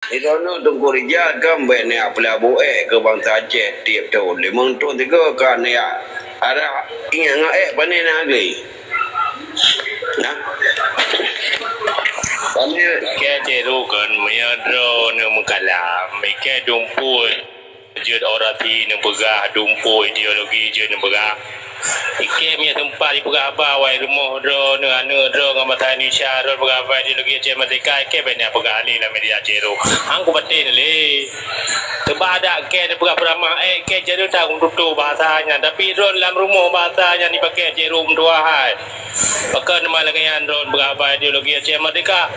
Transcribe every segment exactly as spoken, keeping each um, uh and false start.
Sidroe Teungku Rijal kan bèk neujak peulaboh ék keu bansa Aceh tiep thôn. Limong thôn sigoe ka neujak arah ingat ngon ék pané na lé. Nah. Pané. Ikei Cero kan meunyoe droeneuh meukalam, ikei dumpeue jeuet orasi neupeugah dumpeue ideologi jeuet neupeugah. Ikei meunyoe teumpat jipeugah haba awai rumoh droeneuh aneuk droe ngon bansa Indonesia droe peugah haba ideologi Aceh Merdeka, ikei bèk neujak peugah lé lam media Cero. Han kupatéh lé. Teuma adak ikei neupeugah peuramah ék, ikei Cero that meututoe bahasa nyan, tapi droe lam rumoh bahasa nyan jipakè Cero meutuah hai. Pakon teuma lagèe nyan droe peugah haba ideologi Aceh Merdeka.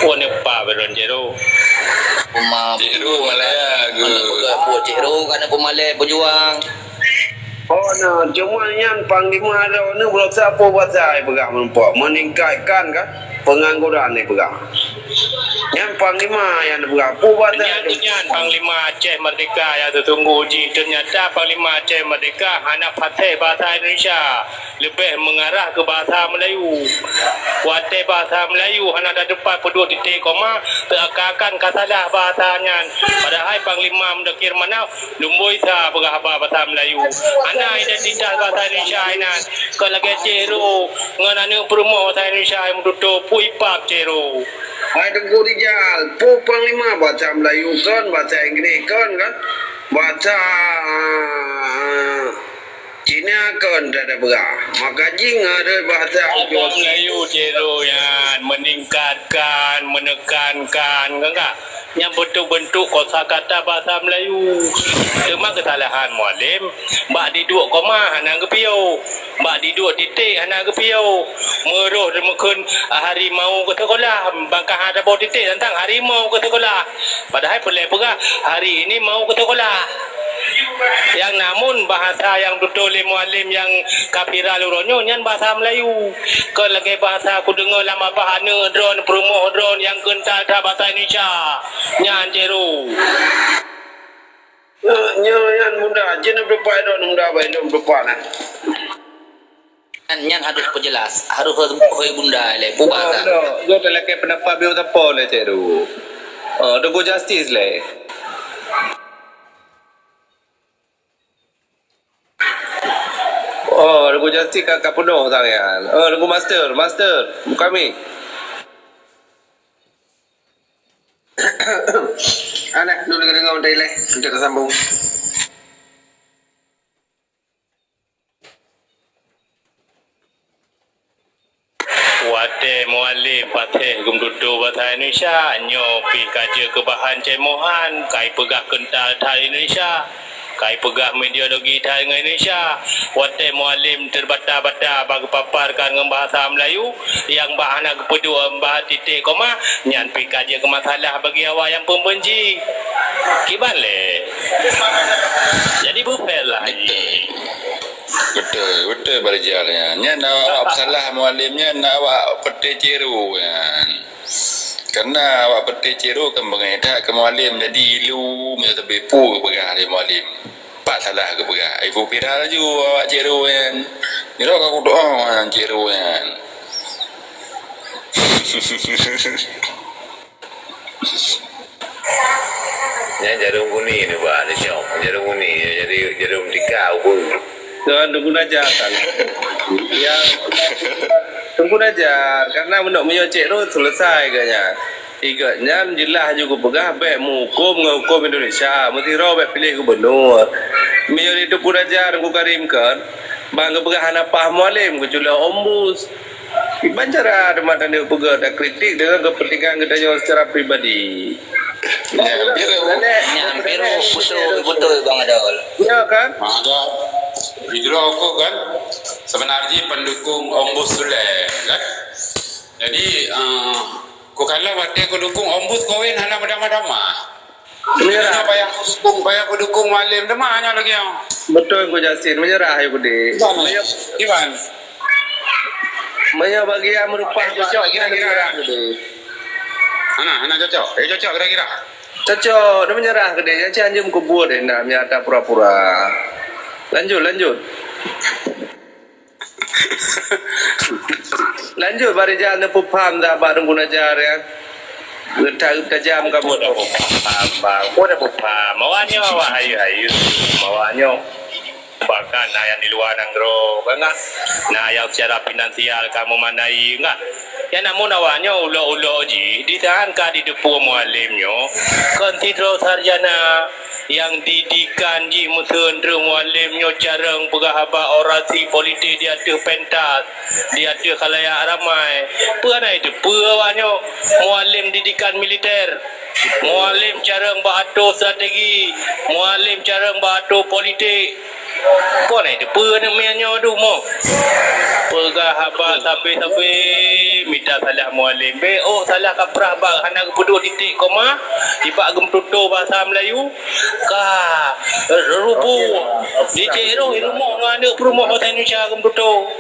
Phon neupa droe Cero. Uma Cero Malaya ke? Mana peugah buet Cero kana peumalèe peujuang. Oh, nah, cuma nyan panglima droeneuh beurasa peue basa peugah meurumpok, meningkatkan kan pengangguran ni peugah. Nyan panglima nyang peugah peue basa. Nyan, nyan panglima Aceh Merdeka nyang sesungguh jih. Ternyata panglima Aceh Merdeka hana patéh bahasa Indonesia, leubeh mengarah ke bahasa Melayu. Watèe bahasa Melayu hana tateupat peuduek titik koma, seakan-akan ka salah bahasa nyan. Padahai panglima Mudakir Manaf lumbôi sa peugah haba basa Melayu. Hana identitas basa Indonesia inan. Kon lagèe Cero ngon aneuk peurumoh basa Indonesia nyang meututoe pui pap Cero. Hai Teungku Rijal, peue panglima basa Melayu kon, basa Inggréh kon kan? Basa, ah, Cina kon tada peugah. Maka jih ngon bahasa Melayu Cero nyan meningkatkan, menekankan, kan tak? Nyan bentuk-bentuk kosakata bahasa Melayu. Teuma kesalahan Mualem, bak diduek koma hana geupiôh, bak diduek titik hana geupiôh. Meurôh meukeun harimau keu sekolah, bangkah hana boh titik tantang harimau keu sekolah. Padahai peureulèe peugah hari ini mau keu sekolah. Nyang namun bahasa nyang tutoe lé Mualem nyang ka viral uroe nyoe nyan bahasa Melayu. Kon lagèe bahasa kudeungoe lam babah aneuk droen, peurumoh droen nyang keuntal that bahasa Indonesia. Nyan Cero. Nyoe, nyoe nyan muda, jeuet neupeupat droen muda, bah droen neupeupat nah. Nyan, nyan harôh peujeulaih, harôh hôi bunda lé, peue bahasa. Nyoe, nyoe talakèe peundapat beuh sapo lé Cero. Oh, Teungku Justice lé. Oh, Teungku Justice ka, ka peunoh tangan. Oh, Teungku Master, Master, buka mic. Alah, dulu deungoe dari leh, untuk tersambung. Watèe Mualem patéh geumeututoe bahasa Indonesia, nyoe pih ka jeuet keu bahan cemohan, ka jipeugah keuntal that Indonesia, ka jipeugah ideologi that ngon Indonesia. Watèe Mualem teubata-bata bak geupaparkan ngon bahasa Melayu, nyang bak hana geupeuduek bak titik koma, nyan pih ka jeuet keu masalah bagi awak nyang pembenci. Kiban lé. Jadi beufair lah. Betul. Betul, betul, Bang Rijal nyan. Nyan awak, awak salah Mualem nyan, awak peuté Cero nyan. Karena awak peuté Cero kan beungai that keu Mualem, jadi ilu meunyoe teubiet peue geupeugah lé Mualem. Pat salah geupeugah. Ibu viral laju awak Cero nyan. Nyoe ka kudoa nyan Cero nyan. Nyan jarum kuning ni, bah, ni syok. Jarum kuning, jadi jarum tika, ukur. Tuan Teungku Najar kan. Ya. Teungku Najar, karena menurut meunyoe Cero selesai ke nyan. Igat nyan jeulaih ju geupeugah bèk meuhuköm ngon huköm Indonesia, meusidroe bèk piléh gubernur. Meunyoe di Teungku Najar, Teungku Karim kan, ban geupeugah hana paih Mualem, geuculo ombus. Kiban cara teuma tanyoe peugah dan kritik dengan kepentingan geutanyoe secara pribadi. Nyan, Biro. Nyan, Biro, betul, betul, Bang Adol. Ya, kan? Maka, Biro aku kan, sebenarnya pendukung Ombus Sule, kan? Jadi, eh, ku kalau watèe ku dukung Ombus kawin hana meutamah-tamah. Menyerah. Payah kudukung, payah kudukung Mualem teuma nyoe lagèe nyoe. Betul, Teungku Justin. Menyerah, ya, Budi. Gimana? Gimana? Meunyoe bagi nyang meurupah cocok, kira-kira. Hana, hana cocok. Eh, cocok kira-kira. Cocok, dah menyerah ke dia. Jangan jom kubur dia, nak menyata pura-pura. Lanjut, lanjut. Lanjut, Bang Rijal, neupeupham dah bak Teungku Najar, ya. Geuta-, geutajam kamoe. Peue dah paham, bang? Peue dah paham? Awak nyoe awak hayeue-hayeue. Awak nyoe bahkan na nyang di luwa nanggroe, kan? Na nyang secara finansial ka meumandai, kan? Nyang namun awak nyoe ulok-ulok jih, di saat ka jiteupeue Mualem nyoe kon sidroe sarjana nyang didikan jih meuseuen treuk Mualem nyoe carông peugah haba orasi politik di ateueh pentas, di ateueh khalayak ramai. Peue hana jiteupeue awak nyoe Mualem didikan militer, Mualem carông bak atô strategi, Mualem carông bak atô politik. Kon hai teupeue aneuk miet nyoe dumoh. Peugah haba sabe-sabe mita salah Mualem. Bèk ôk salah kaprah bak hana geupeuduek titik koma, sibak geumeututoe bahasa Melayu. Ka rubuh. Di Cek Roh rumoh ngon aneuk peurumoh bahasa Indonesia geumeututoe.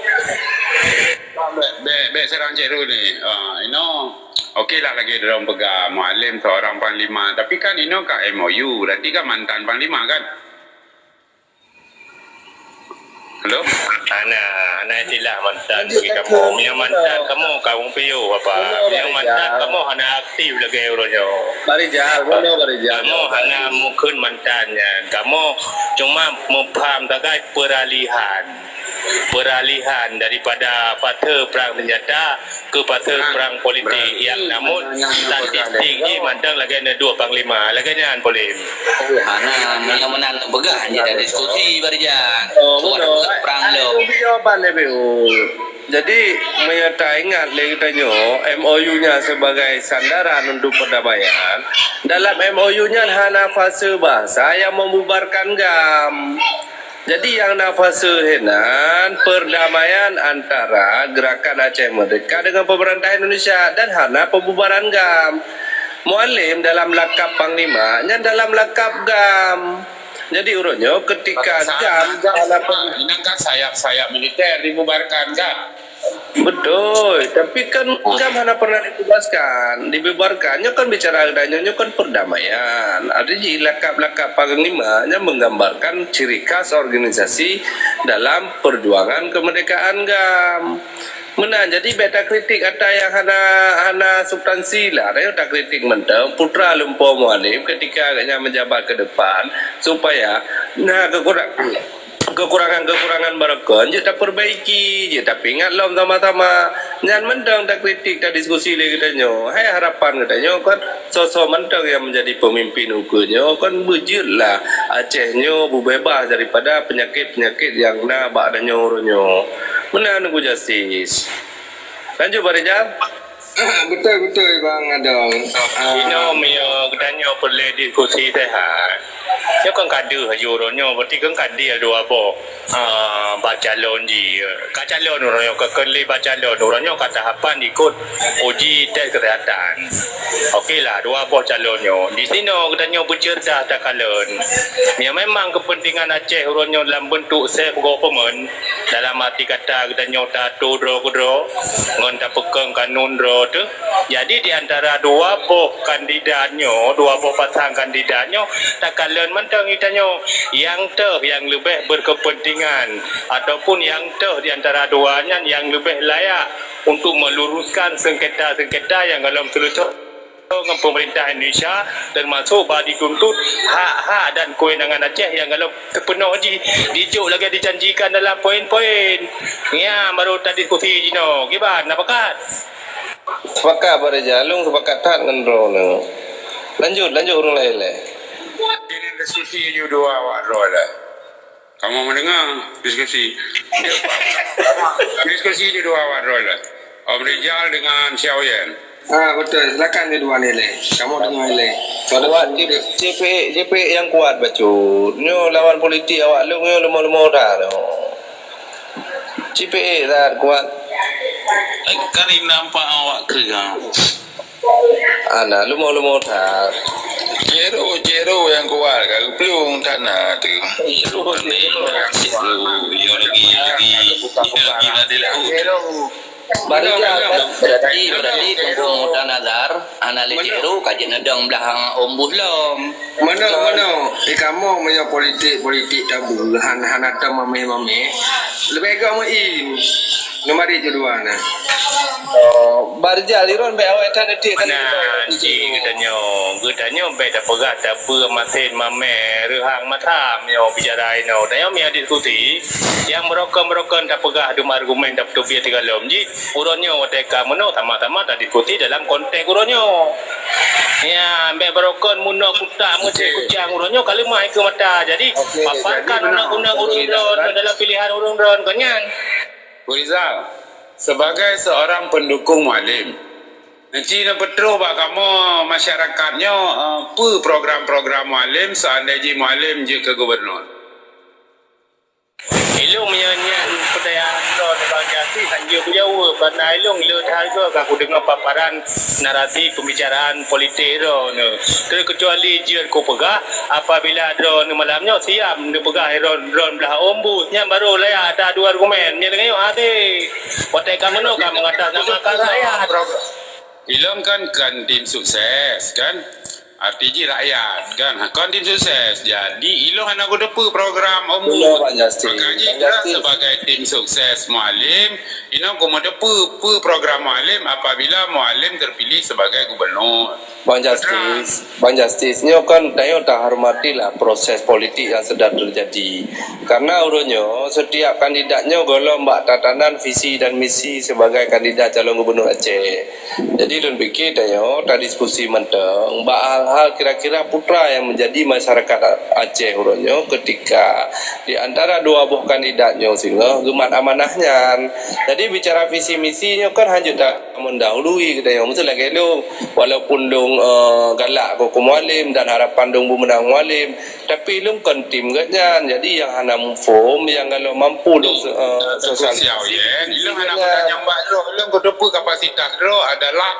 Bèk, bèk, bèk seurang Cek Roh ni. Ah, inoe. Okey lah lagèe droe peugah Mualem seorang panglima. Tapi kan inoe ka M O U, berarti kan mantan panglima kan? Halo? Hana, hana istilah mantan bagi kamoe. Meunyoe mantan kamoe ka ureueng piôh apa? Meunyoe mantan kamoe hana aktif lagèe uroe nyoe. Bak Rijal, meunyoe Bak Rijal. Kamoe hana meukeun mantan nyan. Kamoe cuma meupham sagai peralihan. Peralihan daripada fase perang senjata ke fase perang politik. Yang namun statistik jih mantong lagèe na dua panglima. Lagèe nyan, Polem. Hana, meunan-meunan peugah je dah diskusi, Barijan. Oh, bukan bukan perang lom. Jawaban lebih. Jadi, meunyoe taingat lé geutanyoe, M O U nyan sebagai sandaran untuk perdamaian, dalam M O U nyan hana fase bahasa yang membubarkan GAM. Jadi, nyang na fase hinan perdamaian antara Gerakan Aceh Merdeka dengan pemerintah Indonesia dan hana pembubaran GAM. Mualem dalam lakap panglima, nyan dalam lakap GAM. Jadi, uroe nyoe ketika GAM hana pe- Ini kan sayap-sayap militer dibubarkan, kan? Betul, tapi kan GAM hana pernah dibebaskan. Dibubarkan, nyoe kan bicara geutanyoe, nyoe kan perdamaian. Artinya lakap-lakap panglima nyan menggambarkan ciri khas organisasi dalam perjuangan kemerdekaan GAM. Meunan, jadi bèk takritik ata nyang hana, hana substansi lah. Ayo takritik mantong Putra Lumpur Mualem ketika agaknya menjabat ke depan supaya na kekurang- kekurangan-kekurangan barokon jeuet taperbaiki, jeuet tapeuingat lom sama-sama. Nyan mantong takritik, tadiskusi lé geutanyoe. Hai harapan geutanyoe kon soe-soe mantong nyang menjadi pemimpin ukeue nyoe kon beujeuet lah Aceh nyoe beubeubaih daripada peunyakét-peunyakét nyang na bak tanyoe uroe nyoe. Meunan Teungku Justis. Lanjut, Bang Rijal. Beutôi-beutôi, Bang Adong. Ah. Inoe meunyoe geutanyoe peureulèe diskusi sehat. Nyoe kan ka deuh laju uroe nyoe, berarti kan ka deal dua boh, ah, bacalon jih. Ka calon uroe nyoe, ka keuneuk bacalon uroe nyoe, ka tahapan ikut uji tes kesehatan. Oke lah, dua boh calon nyoe. Di sinoe geutanyoe beuceureudah takalon. Nyoe memang kepentingan Aceh uroe nyoe dalam bentuk self government. Dalam arti kata geutanyoe taatô droe keudroe ngon tapeukong kanun droe teuh. Jadi di antara dua boh kandidat nyoe, dua boh pasang kandidat nyoe, takalon mantong geutanyoe nyang teuh nyang leubeh berkepentingan ataupun nyang teuh di antara dua nyan nyang leubeh layak untuk meluruskan sengketa-sengketa nyang golom seuleusoe ngon pemerintah Indonesia, termasuk bak dituntut hak-hak dan kewenangan Aceh nyang golom teupeunoh jih dijok lagèe dijanjikan dalam poin-poin. Nyan baru tadiskusi jinoe. Kiban, na pakat? Sepakat, Bang Rijal. Lôn sepakat that ngon droeneuh. Lanjut, lanjut ureueng laén lé. Ini diskusi ju dua awak droe lah. Kamoe mendengar diskusi. Diskusi ju dua awak droe lah. Om Rijal dengan Xiao Yan. Ah, betul. Silakan kedua ni leh. Kamu dengar leh. Kuat, C P A, C P A nyang kuat bacut. Nyoe lawan politik awak lôn nyoe lemah-lemah dah nyoe. C P A that kuat. Kan nampak awak keugang. Ana lumo-lumo that. Jero, jero nyang kuat ka geuplueng tanah tu. Jero, jero. Jero, yo lagi, lagi, lagi, lagi, lagi. Jero. Baru dah, berarti, berarti Teungku Muhtar Nazar, ana lé jero ka jeuet neudong blah Om Buh lom. Meunoe, meunoe. Di kamoe meunyoe politik, politik tabu, han, hana tom mameh-mameh. Leubeh gom in. Nomor itu dua nah. Oh, Barjal Iron baik awak tan detik kan. Mana si geutanyoe? Geutanyoe baik dah peugah tabeu masin mameh reuhang mata meunyoe bicara inoe. Tanyoe mia diskusi yang meurokon-meurokon tapeugah dum argumen tapeuteubiet tiga lom. Ji uroe nyoe watèe ka meunoe sama-sama tadiskusi dalam konteks uroe nyoe. Ya, ambek barokon munok kutak meucé kucang uroe nyoe ka leumah ikeue mata. Jadi, paparkan undang-undang ureueng droen dalam pilihan ureueng droen kon nyan. Bu Rizal, sebagai seorang pendukung Mualem, neuci neupeutroh bak kamoe masyarakat nyoe, eh, peue program-program Mualem seandai jih Mualem jeuet keu gubernur? Ilong meunyoe nyan peutanyaan droe teuntang Jastis hanjeuet kujaweueb, karena ilong le that goe ka kudeungoe paparan narasi pembicaraan politik droeneuh. Terkecuali jeuet kupeugah, apabila droeneuh malam nyoe siap neupeugah droen, droen blah ombus, nyan baru layak that adu argumen. Nyan deungoe até. Watèe ka meunoe ka mengatasnamakan rakyat. Ilong kan, kan tim sukses kan? Arti jih rakyat kan? Kon tim sukses. Jadi ilong hana kuteupeue program ombus. Betul, Bang Justin. Maka jih sebagai tim sukses Mualem, ilong kuteupeue peue program Mualem apabila Mualem terpilih sebagai gubernur. Bang Justis, Bang Justis, nyoe kan tanyoe tahormatilah proses politik yang sedang terjadi. Karena uroe nyoe setiap kandidat nyoe gohlom bak tatanan visi dan misi sebagai kandidat calon gubernur Aceh. Jadi lôn pike tanyoe tadiskusi mantong bak hal-hal kira-kira putra yang menjadi masyarakat Aceh uroe nyoe ketika di antara dua boh kandidat nyoe singoh geumat amanah nyan. Jadi bicara visi misi nyoe kan hanjeuet ta mendahului geutanyoe. Meusti lagèe lôn, walaupun lôn, eh, galak keu Mualem dan harapan lôn beumeunang Mualem, tapi lôn kon tim geuh nyan. Jadi nyang hana muphom, nyang galak mampu lôn, eh, sosialisasi. Ilong hana kutanyong bak droe, ilong kuteupeue kapasitas droe adalah,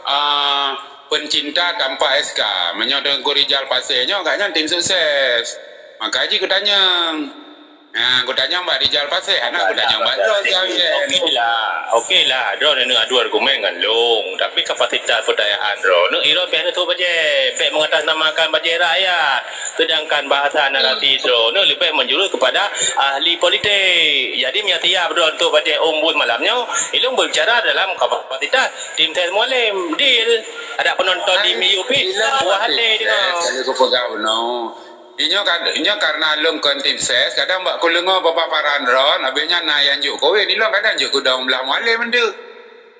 eh, pencinta tanpa S K. Meunyoe Teungku Rijal Pasé nyoe, gobnyan tim sukses. Maka jih kutanyong. Ha, kutanyong bak Rijal Pasé, hana kutanyong bak droe. Oke lah, oke lah. Droeneuh adu argumen ngon lôn, tapi kapasitas peutayaan droeneuh, droe pih hana tuek bajèe, bèk mengatasnamakan bajèe rakyat. Sedangkan bahasa narasi droeneuh leubeh menjurus kepada ahli politik. Jadi meunyoe tiap droeneuh tuek bajèe ombus malam nyoe, ilôn berbicara dalam kapasitas tim ses Mualem. Deal. Ada penonton di M U P, puas hati deungoe. Kalau kupeugah bunoe. Inyoe ka-, inyoe karena lôn kon tim ses, kadang bak kudeungoe paparan droeneuh, abéh nyan na nyang jok kawén, ilôn kadang jok kudong blah Mualem mantong.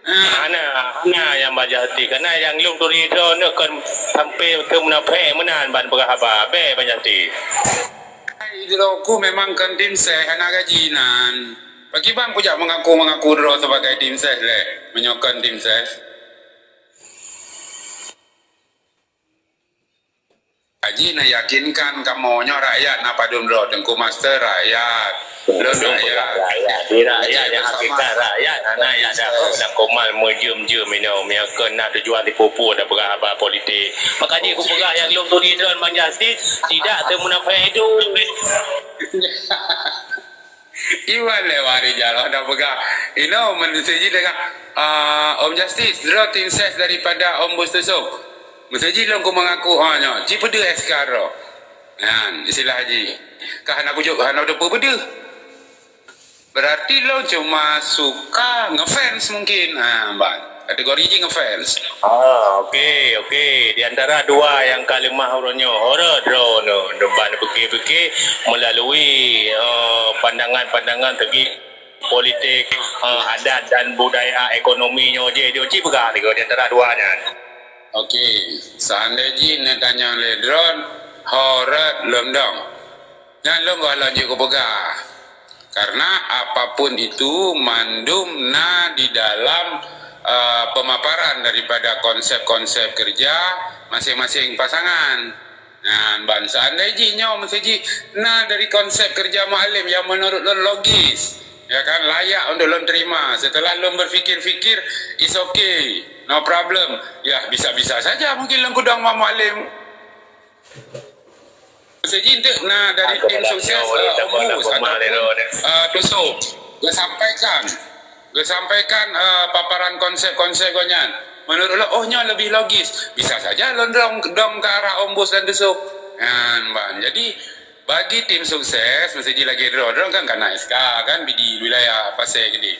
Hana, hana nyang bajah hati. Karena nyang lôn turi droeneuh kon sampai keu munafék meunan ban peugah haba. Bèk bajah hati. Hai, droe ku memang kon tim ses, hana gaji nan. Pakriban kujak mengaku-mengaku droe sebagai tim ses lé, meunyoe kon tim ses. Haji neuyakinkan kamoe nyoe rakyat na padum droe, Teungku Master rakyat, lôn rakyat. Rakyat, di rakyat nyang hakikat rakyat hana nyang dak dalam komal meujeuem-jeuem inoe, meunyoe kon na tujuan tipu-tipu dan peugah haba politik. Maka jih kupeugah nyang lôn turi droen Bang Justis tidak semunafék itu. Iwan lewat Rijal, oh, dah peugah. Inoe meunyoe jih dengan, ah, Om Justis, droe tim ses daripada Om Bus Tusok. Meunyoe jih lôn ku mengaku, oh, nyoe, ci peudeuh S K droe. Nyan, istilah jih. Ka hana kujok, hana teupeue peudeuh. Berarti lôn cuma suka ngefans mungkin. Ha, ban. Kategori jih ngefans. Ah, oke, oke. Di antara dua nyang ka leumah uroe nyoe, horot droeneuh, neuban pikir-pikir melalui, eh, pandangan-pandangan segi politik, eh, adat dan budaya ekonomi nyoe jih, jih ci peugah tiga di antara dua nyan. Oke, seandai jih neutanyong lé droeneuh, horot lom dong. Nyan lôn goh lom jeuet kupeugah. Karena apapun itu mandum na di dalam, eh, pemaparan daripada konsep-konsep kerja masing-masing pasangan. Nah, ban seandai jih nyoe meunyoe jih na dari konsep kerja Mualem yang menurut lôn logis, ya kan, layak untuk lôn terima. Setelah lôn berfikir-fikir, it's okay, no problem. Ya, bisa-bisa saja mungkin lôn kudong Mualem. Meunyoe jih na dari tim sukses, eh, Om Mus ataupun, eh, Tusok, geusampaikan, geusampaikan, eh, paparan konsep-konsep gobnyan. Menurut lôn, oh, nyoe lebih logis. Bisa saja lôn dong, dong ke arah Om Bus dan Tusok. Nyan, ban. Jadi, bagi tim sukses, meunyoe jih lagèe droe, droe kan kana S K, kan, bidi wilayah Pasé Gede.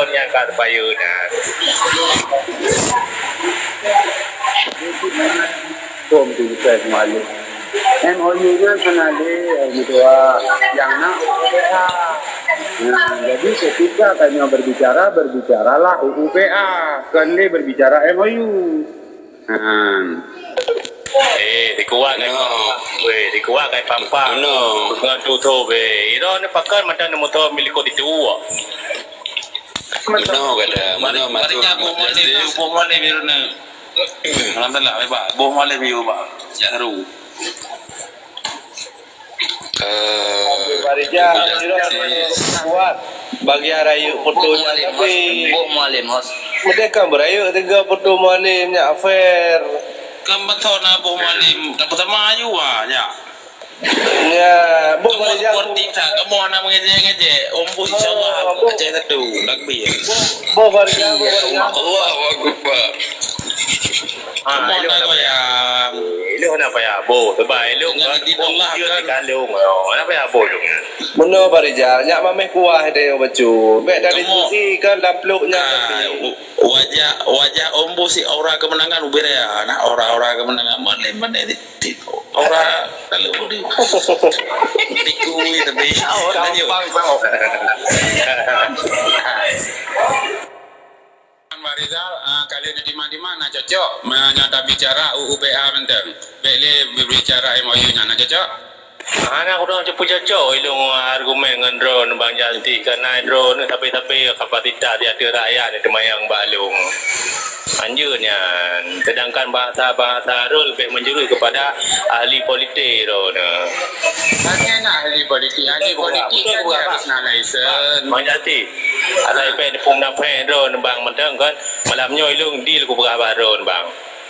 droeneuh nyang ka teupayeue nyan. Hukum tu bukan Mualem. M O U nyan hana lé, eh, meutuah nyang na U U P A. Nah, jadi ketika tanyoe berbicara, berbicaralah U U P A, kon lé berbicara M O U. Nah. Eh, dikuat kai. No. Weh, dikuat kai pampang. No. Ngon tutoe, weh. Iro ni pakon mata nemu to milik ko ditu. Mano kata, mano masuk Malaysia? Boh Mualem ni, Rona. Alhamdulillah, hebat. Boh Mualem ni, hebat. Seru. Eh, Farijah, kuat. Bagi rayeuk foto Boh Mualem, tapi Boh Mualem, Hos. Merdeka berayeuk tiga foto Mualem nyak fair. Kan betul na Boh Mualem, tak bersama ayu ah, nyak. Ya, Boh Kamu Farijah. Kuat tidak, kamu anak mengejek-ngejek. Ombus, insya Allah, oh, Boh. Aceh satu, takbir. Boh Farijah, Boh Farijah. Allahu Akbar. Ha, ilong nak payah. Ilong nak payah. Boh, sebab ilong dengan izin Allah kan. Kalung. Oh, nak payah boh ilong. Meunoe Farijah, nyak mameh kuah ide bacu. Bek dari sisi kan lam peluk nyak. Ah, tapi wajah, wajah Ombus si aura kemenangan ubé ya. Nah, aura-aura kemenangan. Mana, mana ni? Orang lalu di tiku tapi lanjut. Bang Rizal, ah, kalau di mana-mana cocok. Meunyoe tabicara U U P A mantong. Bek lé bicara M O U nyan, na cocok? Hana, aku dong cukup cocok ilong argumen ngon droeneuh Bang Janti, karena droeneuh tapi-tapi kapasitas di ateueh rakyat ni teumayang bak lôn. Anjeut nyan, sedangkan bahasa-bahasa Rol lebih menjurus kepada ahli politik droeneuh. Hanya nak ahli politik, ahli politik kan dia harus nak license. Bang Jati, asai pèng teupeue munafék droeneuh bang, mantong kan malam nyoe ilong deal kupeugah bak droeneuh bang.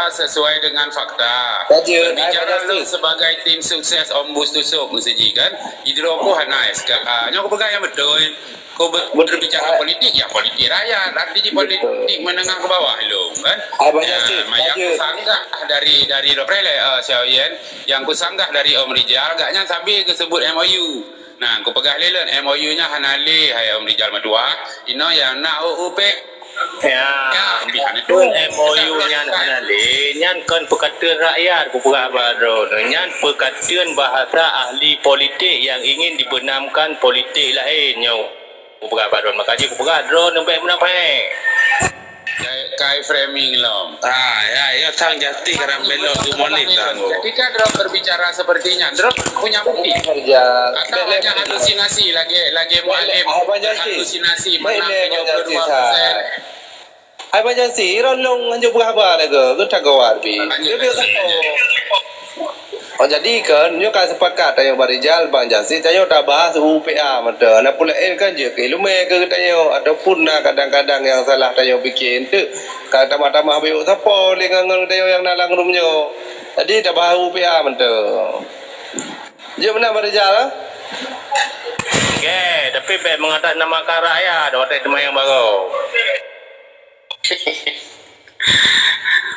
berbicara sesuai dengan fakta. Saja, berbicara ai, lôn sebagai tim sukses Om Bus Tusok meusaji kan. Idroe ku hana S K. Ah, nyoe kupeugah nyang beutôi. Ku ber-, berbicara politik, ya politik rakyat. Arti di politik menengah ke bawah lôn kan. Abang Yasin, maya saja. Ku sanggah dari, dari Doktor Leh, eh, Xiao Yan, yang ku sanggah dari Om Rijal, agaknya sambil ke sebut M O U. Nah, kupeugah lé lôn, M O U nyan hana lé, hai Om Rijal meutuah. Inoe nyang na U U P. Ya, ya, pih hana tu. M O U nyan hana lé, nyan kon peukateun rakyat, kupeugah bak droeneuh. Nyan peukateun bahasa ahli politik yang ingin dibenamkan politik laén nyoe. Kupeugah bak droeneuh, maka jih kupeugah droeneuh bèk meunan pahé. Kai, kai framing lom. Ah, ya, ya, sang jati karang belok tu molek tanggung. Ketika droeneuh berbicara seperti nyan, droeneuh punya bukti. Kerja. Atau hanya halusinasi lagi, lagi Mualem halusinasi menang tujuh puluh dua persen. Hai Bang Jansi, droeneuh lôn hanjeuet peugah haba lé keu, keu that gawat pih. Hanjeuet. Leubeh sapo. Oh, jadi kan, nyoe ka sepakat tanyoe Bang Rijal, Bang Jansi, tanyoe tabahas U U P A mantong. Hana peue laén kan jeuet keu ileumèe keu tanyoe, ataupun na kadang-kadang nyang salah tanyoe piké. Enteuk ka tamah-tamah beuet sapo lé ngon, ngon tanyoe nyang na lam room nyoe. Jadi tabahas U U P A mantong. Jeuet meunan Bang Rijal, ah? Oke, tapi bèk mengatasnamakan rakyat, watèe teuma nyang bagoe.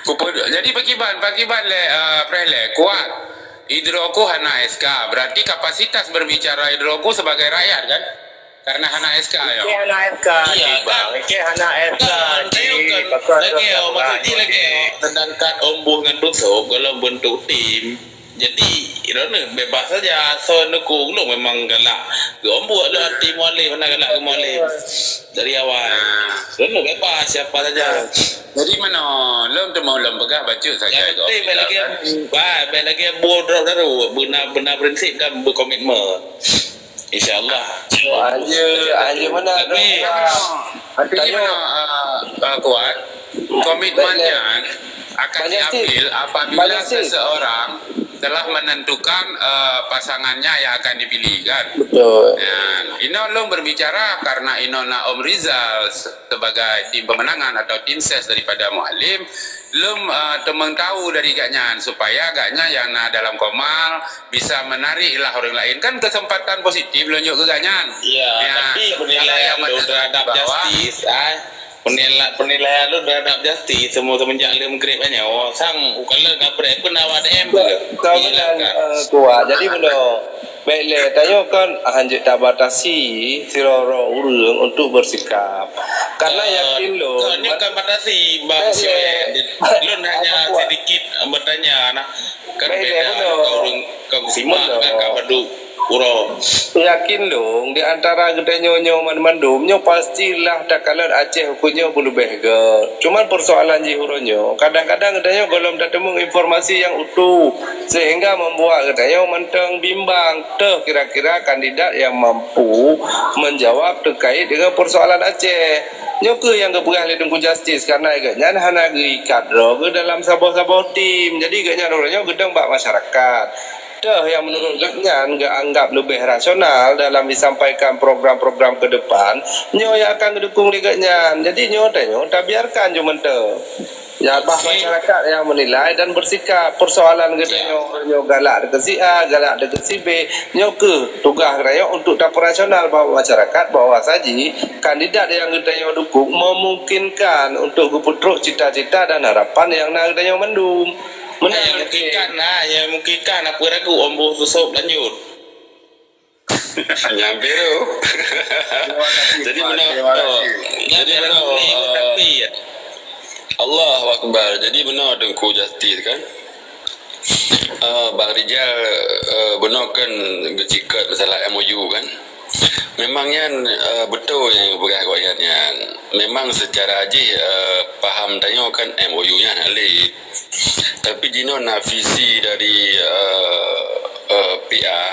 Kupe-, jadi pakiban, pakiban lé, eh, Prehleh, kuat. Idroe ku hana S K, berarti kapasitas berbicara idroe ku sebagai rakyat, kan? Karena hana S K, ya? Oke, hana S K, iya, Bang. Kan? Oke, hana S K, kan, jadi, kan, lagi, oh, maksudnya lagi, oh, sedangkan Om Bus ngon Tusok dalam bentuk tim. Jadi, droeneuh bebas saja. So, neukong lôn memang galak keu Om Bus, lôn anti Mualem, hana galak keu Mualem. Dari awal. Droeneuh bebas siapa saja. Jadi, meunoe, lôn teuma lôn peugah bacut saja. Yang penting, bèk lagèe, bah, bèk lagèe Bus drop daru, beuna, beuna prinsip dan berkomitmen. Insya Allah. Aja, aja mana? Tapi, artinya mana, ah, ah, kuat? Komitmennya akan diambil apabila seseorang telah menentukan, eh, pasangannya yang akan dipilih, kan? Betul. Ya, inoe lôn berbicara karena inoe na Om Rizal se-, sebagai tim pemenangan atau tim ses daripada Mualem, lôn, eh, teumang tahu dari gaknyan supaya gaknyan yang na dalam komal bisa menarik lah orang lain. Kan kesempatan positif lôn jok keu gaknyan. Ya, ya, tapi penilaian lôn terhadap Justice, ah, Penila-, penilaian lôn terhadap Justice semua semenjak lheuh meugreb nyoe, sang ukalon kapreh pun awak D M ke? Tahu benar, eh, kuat. Jadi meunoe, bèk lé, tanyoe kan hanjeuet tabatasi sidroe-droe ureueng untuk bersikap. Karena yakin lôn, kon nyoe kan batasi, Bang Syed. Lôn hanya sedikit bertanya nah. Kan beda, kau ureueng, kau simak kan, kau padub uroe. Yakin lôn, di antara geutanyoe nyoe mandum-mandum, nyoe pastilah takalon Aceh ukeue nyoe beuleubeh göt. Cuman persoalan jih uroe nyoe, kadang-kadang geutanyoe gohlom tateumeung informasi nyang utuh, sehingga membuat geutanyoe mantong bimbang, toh kira-kira kandidat nyang mampu menjawab terkait dengan persoalan Aceh. Nyoe kheueh nyang geupeugah lé Teungku Justice, karena gobnyan hana geuikat droe geuh dalam saboh-saboh tim. Jadi, gobnyan uroe nyoe geudong bak masyarakat. Toh nyang menurut gobnyan geuanggap leubeh rasional dalam disampaikan program-program ke depan, nyoe nyang akan geudukung lé gobnyan. Jadi, nyoe tanyoe tabiarkan ju mantong. Ya, bah masyarakat nyang menilai dan bersikap. Persoalan geutanyoe, nyoe galak deungon si A, galak deungon si B. Nyoe kheueh tugaih geutanyoe untuk tapeunasional bak masyarakat bahwa saji kandidat nyang geutanyoe dukung memungkinkan untuk geupeutrok cita-cita dan harapan nyang na geutanyoe mandum. Meunan. Nyang mungkinkan, ha, nyang mungkinkan, apa ragu Om Bus Tusok lanjut. Nyang biru. Terima kasih, Pak. Jadi, meunoe, terima kasih. Jadi, meunoe, eh, Allahu Akbar. Jadi, meunoe Teungku Justice kan. Eh, Bang Rijal, eh, bunoe kan geucikot masalah M O U kan. Memang nyan, eh, beutôi nyang geupeugah awaknyan nyan. Memang seucara jih, eh, paham tanyoe kan M O U nyan hana lé. Tapi jinoe na visi dari, eh, eh, P A,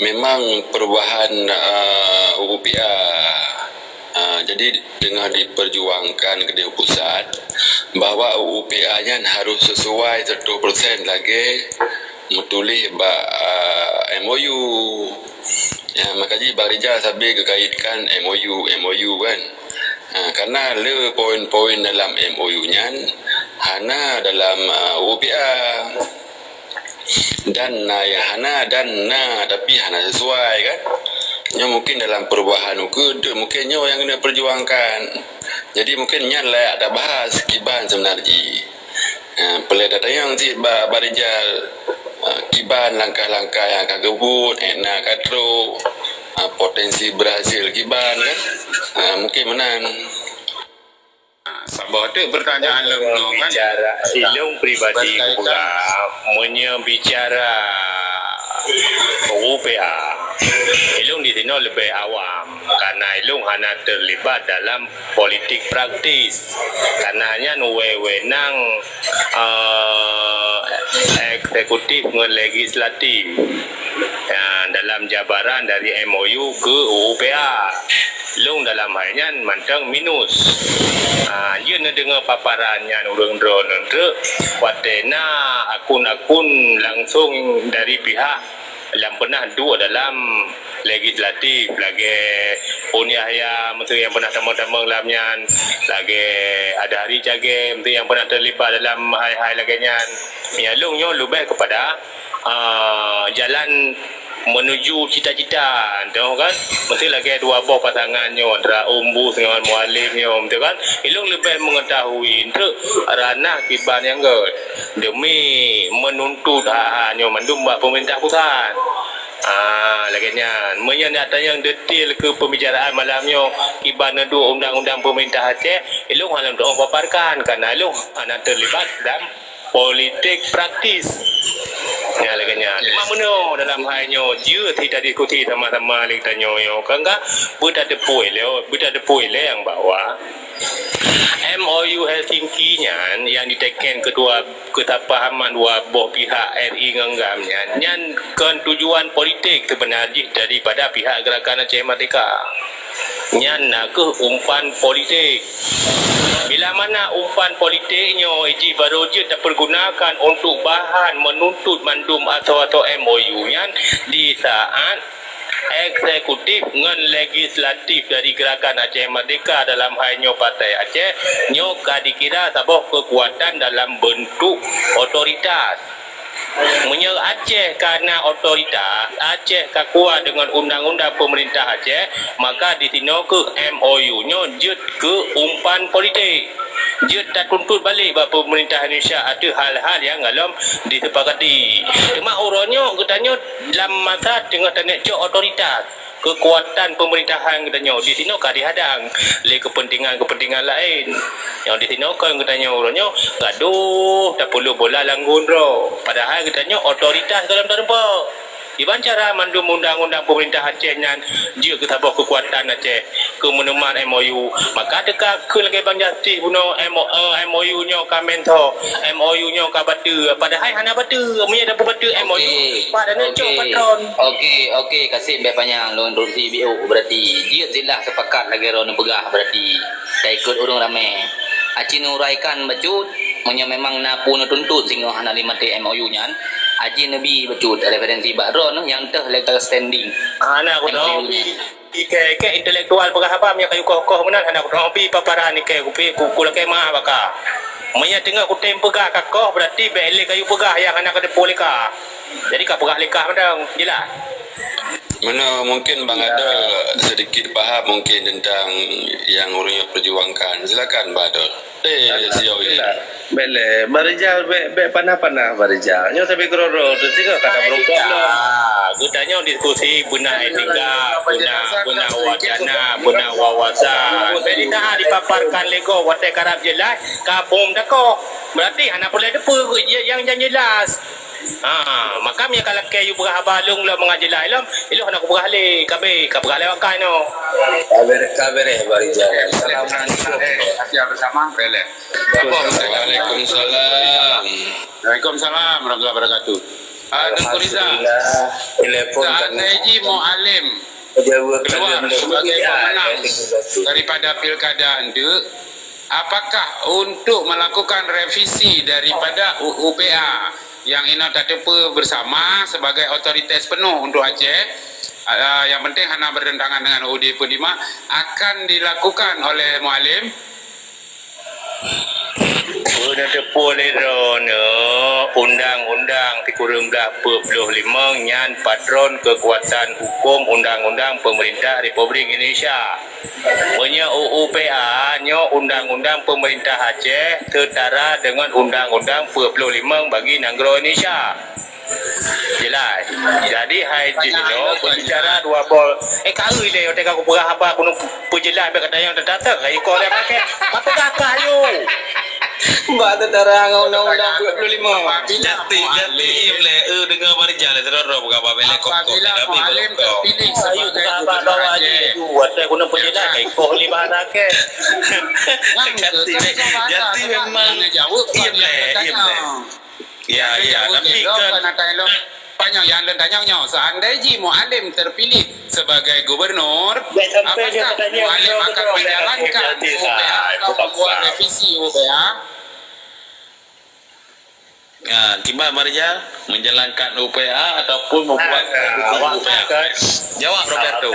memang perubahan, eh, U U P A. Eh, jadi teungoh diperjuangkan keu pusat bahwa U U P A nyan harus sesuai seratus persen lagèe meutuléh bak, ah, M O U. Ya, maka jih Bang Rijal sabe geukaitkan M O U, M O U kan. Ha, karena le poin-poin dalam M O U nyan hana dalam, ah, U U P A. Dan na nyang hana, dan na tapi hana sesuai kan. Nyoe mungkin dalam perubahan ukeue, mungkin nyoe nyang keuneuk perjuangkan. Jadi mungkin nyan layak tabahas kiban seubeuna jih. Ha, peureulée tatanyong cit bak Bang Rijal, ha, kiban langkah-langkah nyang ka geubuet, ék na ka trok, ha, potensi berhasil kiban kan. Ha, mungkin meunan. Saboh teuk pertanyaan lom nyoe kan. Bicara ilong pribadi berkaitan. Pula, meunyoe bicara U P A, ilong di sinoe leubeh awam karena ilong hana terlibat dalam politik praktis. Karena nyan wewenang, eh, eksekutif ngon legislatif. Ya, dalam jabaran dari M O U ke U U P A. Lôn dalam hai nyan mantong minus. Ah, jeuet neudeungoe paparan nyan ureuëng droeneuh teuk watée na akun-akun langsong dari pihak nyang pernah duek dalam legislatif lagée Pun Yahya meuteuk nyang pernah tamong-tamong lam nyan, lagée Adhari Cagé meuteuk nyang pernah terlibat dalam hai-hai lagée nyan. Meunyoe lôn nyoe leubeh kepada, ah, jalan menuju cita-cita, teuh kan? Meusti lagée dua boh pasangan nyoe, antara Umbus ngon Mualem nyoe, teuh kan? Ilong leubeh mengetahui untuk ranah kiban nyang gét demi menuntut hak-hak nyoe mandum bak pemerintah pusat. Ah, lagée nyan. Meunyoe nak tanyong detail ke pembicaraan malam nyoe, kiban neuduek undang-undang pemerintah Aceh, ilong hana lôn paparkan, karena ilong hana terlibat dalam politik praktis. Ya, lagée nyan. Cuma meunoe dalam hai nyoe, jeuet kita diskusi sama-sama lé tanyoe nyoe. Kan ka, beutateupue lé, beutateupue lé nyang bahwa M O U Helsinki nyan yang diteken kedua kesapahaman dua boh pihak R I ngon GAM nyan, nyan kon tujuan politik sebenar jih daripada pihak Gerakan Aceh Merdeka. Nyan na kheueh umpan politik. Bila mana umpan politik nyoe jih baru jeuet tapergunakan untuk bahan menuntut mandum asoe-asoe M O U nyan di saat eksekutif ngon legislatif dari Gerakan Aceh Merdeka dalam hai nyoe Partai Aceh nyoe ka dikira saboh kekuatan dalam bentuk otoritas. Meunyoe Aceh ka na otoritas, Aceh ka kuat deungon undang-undang pemerintah Aceh, maka di sinoe kheueh M O U nyoe jeuet keu umpan politik. Jeuet tatuntut balek bak pemerintah Indonesia ateueh hal-hal nyang golom disepakati. Teuma uroe nyoe geutanyoe lam masa teungoh taneuk cok otoritas. Kekuatan pemerintahan geutanyoe di sinoe ka dihadang lé kepentingan-kepentingan laén. Nyang di sinoe kon geutanyoe uroe nyoe gadoh tapeuloh bola lam gun droe. Padahai geutanyoe otoritas golom tarumpok. Kiban cara mandum undang-undang pemerintah Aceh nyan jeuet keu saboh kekuatan Aceh keu meuneuman M O U. Maka teuka kheun lagée Bang Justice bunoe M O, eh, M O U nyoe ka mentho, M O U nyoe ka bateue. Padahai hana bateue. Meunyoe tapeubateue M O U, Oke. Pak Danau cok Oke. patron. Oke, oke, kaseb bék panyang lôn interupsi biôk berarti. Jeuet silah sepakat lagée droeneuh peugah berarti. Ka ikot ureuëng ramé. Aci neuuraikan bacut, meunyoe memang na peue neutuntut singoh hana lé maté M O U nyan, aci neubi bacut referensi bak droeneuh nyang teuh legal standing Hana M O U kudoe nyan. Ikei-ikei intelektual peugah haba meunyoe kayu koh-koh meunan hana kuteumeupi paparan ikei kupi ku, ku lakée meu'ah baka. Meunyoe teungoh kutem peugah ka koh, berarti bék lé kayu peugah nyang hana kateupeue lé ka. Jadi ka peugah lé ka mantong, jeulaih? Meunoe mungkin Bang Ya. Adol sedikit paham mungkin tentang yang ureuëng nyoe perjuangkan. Silakan Bang Adol. Eh, Alhamdulillah. Bek lé, Bang Rijal, bek, bek panah-panah, Bang Rijal. Nyoe sabe keudroe-droe, tu singoh kata berubah lah. Ah, geutanyoe diskusi beuna etika, beuna, beuna wacana, beuna wawasan. Bek ditahan dipaparkan lé gob, watée karab jeulaih, ka phom dakoh. Berarti hana peureulée teupeue nyang, nyang jelas. Ha, maka meunyoe ka lakée yue peugah haba lôn lom mangat jeulaih lom, ilôn hana kupeugah lé, ka abéh, ka peugah lé wakai nyoe. Ka abéh, ka abéh, Bang Rijal. Assalamualaikum. Asia bersama, boleh. Waalaikumsalam. Waalaikumsalam warahmatullahi wabarakatuh. Ah, Teungku Rizal. Alhamdulillah, telepon saat kan. Haji Mualem Pejabat keluar kalian sebagai berbahagia, pemenang ya, Teungku Rizal. Daripada pilkada endeuk, apakah untuk melakukan revisi daripada U U P A nyang inoe tateupeue bersama sebagai otoritas penuh untuk Aceh, ah, yang penting hana bertentangan dengan U U D empat puluh lima, akan dilakukan oleh Mualem. Peue neuteupeue lé droeneuh, undang-undang sikureueng blaih peuet ploh limong nyan patron keukuasaan huköm undang-undang peumeurintah Republik Indonesia. Meunyoe U U P A nyoe undang-undang peumeurintah Aceh seutara deungon undang-undang peuet ploh limong bagi nanggroe Indonesia. Jeulaih. Jadi hai jinoe peubicara dua boh. Eh, ka eu ilèe, watèe ka kupeugah haba keuneuk peujeulaih bèk gata nyang teutateueng, ka iko lé pakai. Ka peugah ka ayo. Bak teutarang undang-undang dua puluh lima. Jati, jati, im lé, eu, deungoe Marijal lé, terus roh peugah babel lé kok, kok, apabila tapi Mualem belum kok. Terpilih sebagai gubernur Aceh. Watèe keuneuk peujeulaih, ka iko lé bahasa ke. Jati, jati memang, im lé, im lé. Ya, ya, tapi kan panyang nyang lôn tanyong nyoe, seandai jih Mualem terpilih sebagai gubernur, apakah Mualem akan menjalankan U U P A atau membuat revisi U U P A? Ya, kiban Marijal, menjalankan U U P A ataupun membuat revisi U U P A? Jawab, Roberto.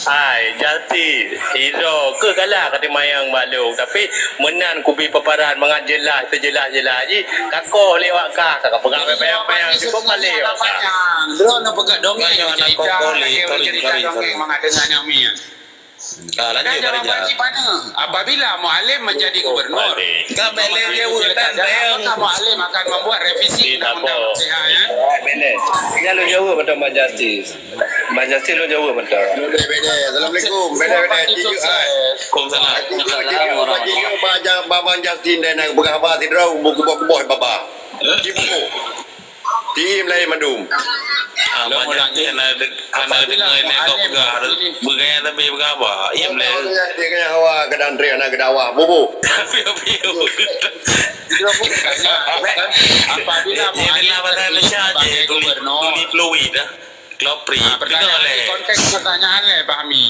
Hai, Jati, sidroe keuh galak ka teumayang bak lôn, tapi meunan kubi paparan mangat jeulaih, teujeulaih-jeulaih jih, ka koh lé awak kah, ka peugah panyang-panyang, cukup malèe awak kah. Droeneuh peugah dongeng, cerita, lagèe cerita dongeng mangat deungon nyang miet. Ah, lanjut, Marijal. Jawaban jih paneuk, apabila Mualem menjadi gubernur, ka bèk lé jaweueb tan, apakah Mualem akan membuat revisi undang-undang U U P A, ya? Bèk lé. Nyan lôn jaweueb beutôi, Bang Jati. Bang Justin lôn jaweueb mantong. Assalamualaikum. Beda-beda. Waalaikumsalam. Tiga, tiga, tiga, Bang Justin dan nak peugah haba sidroe, kuboh-kuboh baba. Tipu. Tim lain mandum. Ah, Bang Justin hana de-, hana deungoe lé kau peugah, beugaya tapi peugah haba. Im lé. Dia kena hawa ke dan tri anak ke dakwah. Bubu. Tapi, tapi. Apabila Mualem terpilih sebagai gubernur, Klopri. Ah, pertanyaan di konteks pertanyaan lé, Fahmi.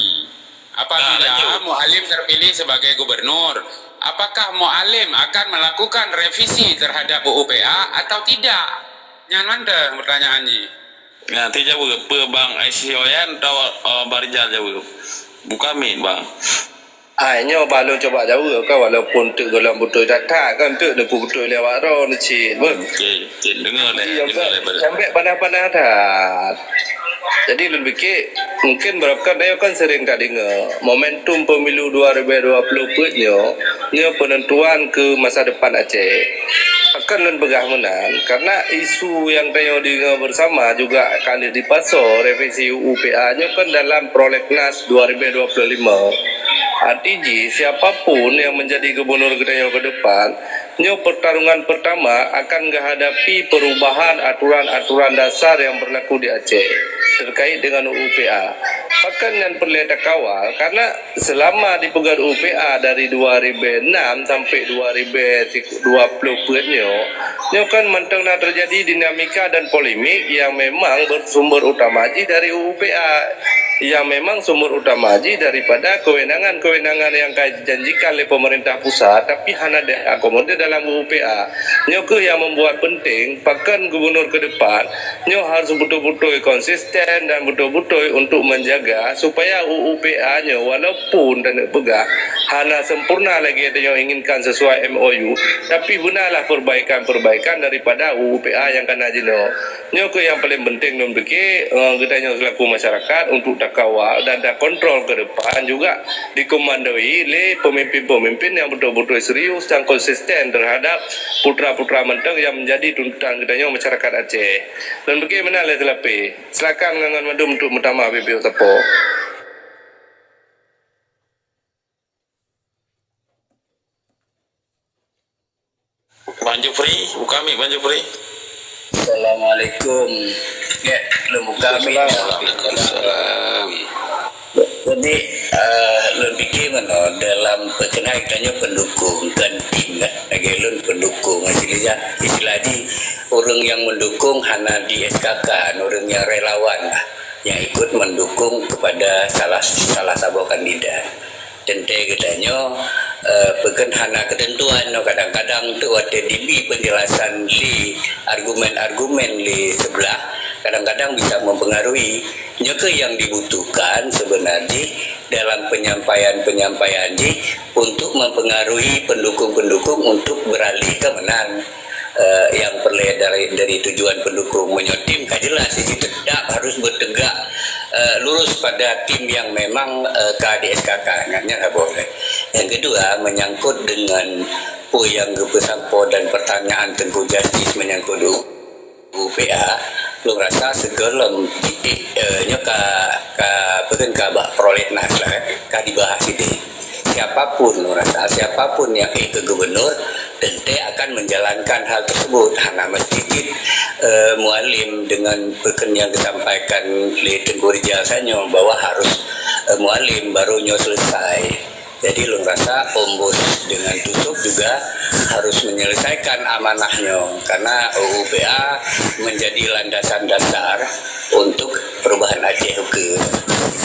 Apabila Mualem terpilih sebagai gubernur, apakah Mualem akan melakukan revisi terhadap U U P A atau tidak? Nyan mantong pertanyaan jih. Nah, ti jaweueb, peue Bang Aisyah Oyan atau, eh, Bang Rijal jaweueb? Buka mic, Bang. Ai nyoe bah lôn cuba jaweueb kan, walaupun teuk gohlom beutôi that-that kan, teuk neupeubeutôi lé awak droe cit, beuh. Okey, cit, deungoe lé, deungoe lé, beuh. Nyang bèk panas-panas that. Jadi lôn pike, mungkin barangkapeue tanyoe kan sering tadeungoe, momentum pemilu dua ribu dua puluh empat nyoe, nyoe penentuan keu masa depan Aceh. Pakon lôn peugah meunan, karena isu nyang tanyoe deungoe bersama juga ka lheueh dipasoe revisi U U P A nyoe kan dalam prolegnas dua ribu dua puluh lima. Arti jih, siapa pun yang menjadi gubernur geutanyoe ke depan, nyoe pertarungan pertama akan geuhadapi perubahan aturan-aturan dasar yang berlaku di Aceh terkait dengan U U P A. Pakon nyan peureulèe takawal, karena selama dipeugöt U U P A dari dua ribu enam sampai dua ribu dua puluh peuet nyoe, nyoe kan mantong na teujadi dinamika dan polemik yang memang bersumber utama jih dari U U P A, yang memang sumber utama jih daripada kewenangan-kewenangan yang ka dijanjikan lé pemerintah pusat tapi hana diakomodir dalam U U P A. Nyoe keuh yang membuat penting, pakon gubernur ke depan nyoe harus beutôi-beutôi konsisten dan beutôi-beutôi untuk menjaga supaya U U P A nyoe walaupun taneuk peugah hana sempurna lagèe tanyoe inginkan sesuai M O U, tapi beunalah perbaikan-perbaikan daripada U U P A nyang ka na jinoe. Nyoe keuh nyang paleng penting lôn pike, eh, geutanyoe selaku masyarakat untuk takawal dan takontrol ke depan juga dikomandoi lé pemimpin-pemimpin nyang beutôi-beutôi serius dan konsisten terhadap putra-putra mantong nyang menjadi tuntutan geutanyoe masyarakat Aceh. Lôn pike meunan lé seulapeh. Silakan ngon mandum untuk meutamah bibit sapo. Bang Jufri, buka mic Bang Jufri. Assalamualaikum. Ya, lôn buka mic. Waalaikumsalam. Jadi, eh, lôn pike meunoe, dalam perkenaan tanyoe pendukung, kan tim kan. Lagèe lôn pendukung. Istilah, istilah di ureueng nyang mendukung hana di S K K, ureueng nyang relawan lah, yang ikut mendukung kepada salah, salah saboh kandidat. Teuntèe geutanyoe Eh, peukeuh hana keuteuntuan nyoe kadang-kadang tu watée dibi peunjelasan lé argumen-argumen lé seublah, kadang-kadang bisa mempengaruhi. Nyoe keuh yang dibutuhkan sebenarnya dalam penyampaian-penyampaian jih untuk mempengaruhi pendukung-pendukung untuk beralih ke menang. Eh, yang perlu dari, dari tujuan pendukung meunyoe tim ka jelas di situ tetap harus bertegak, eh, lurus pada tim yang memang, eh, ka di S K K, nyan lah boleh. Yang kedua, menyangkut dengan peue nyang geupeusampoe dan pertanyaan Teungku Justis menyangkut U P A, lôn rasa sigohlom titik, eh, nyoe ka, ka, peukeuh ka bak prolegnas lah, eh, ka dibahas idéh. Siapapun, lôn rasa, siapapun yang ék keu gubernur, tentu akan menjalankan hal tersebut. Hana mesti cit, eh, Mualem dengan peukeuh nyang disampaikan lé Teungku Rijal sanyoe bahwa harus, eh, Mualem baru nyoe selesai. Jadi, lôn rasa Ombus dengan Tusuk juga harus menyelesaikan amanah nyoe, karena U U P A menjadi landasan dasar untuk perubahan Aceh ukeue.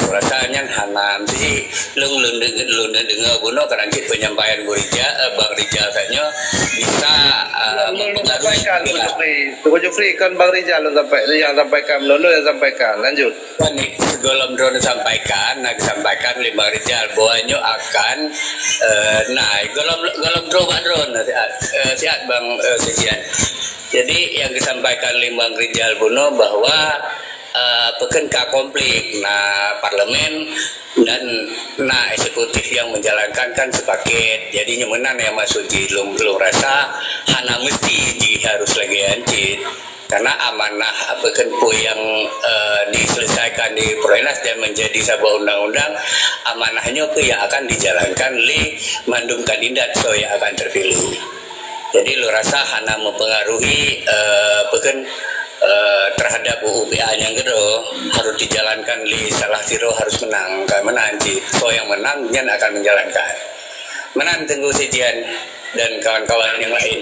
Lôn rasa nyan hana mesti lôn, lôn deng-, lôn deungoe bunoe kadang cit penyampaian Bu Rijal, eh, Bang Rijal sanyoe bisa, eh, Lôn, lôn mempengaruhi sampaikan, Teungku Jufri. Teungku Jufri, kan Bang Rijal lôn sampai-, yang sampaikan, lôn, lôn yang sampaikan. Lanjut. Kan sigohlom droeneuh sampaikan, na disampaikan lé Bang Rijal bahwa nyoe akan, eh, na, gohlom, gohlom droe bak droeneuh siat, eh, siat Bang, eh, Sujian. Jadi, yang disampaikan lé Bang Rijal bunoe bahwa, eh, peukeuh ka konflik, na parlemen dan na eksekutif yang menjalankan kan sepaket. Jadi, nyoe meunan nyang maksud jih lôn, lôn rasa hana mesti jih harus lagée nyan cit. Karena amanah, apa, kan, peue nyang, eh, diselesaikan di Prolegnas dan menjadi saboh undang-undang, amanah nyoe keuh nyang akan dijalankan lé mandum kandidat soe nyang akan terpilih. Jadi, lôn rasa hana mempengaruhi, eh, apa, kan, eh, terhadap U U P A nyang keudroe harus dijalankan lé salah sidroe harus menang. Kan meunan cit, soe nyang menang, nyan akan menjalankan. Meunan Teungku Sujian dan kawan-kawan yang lain.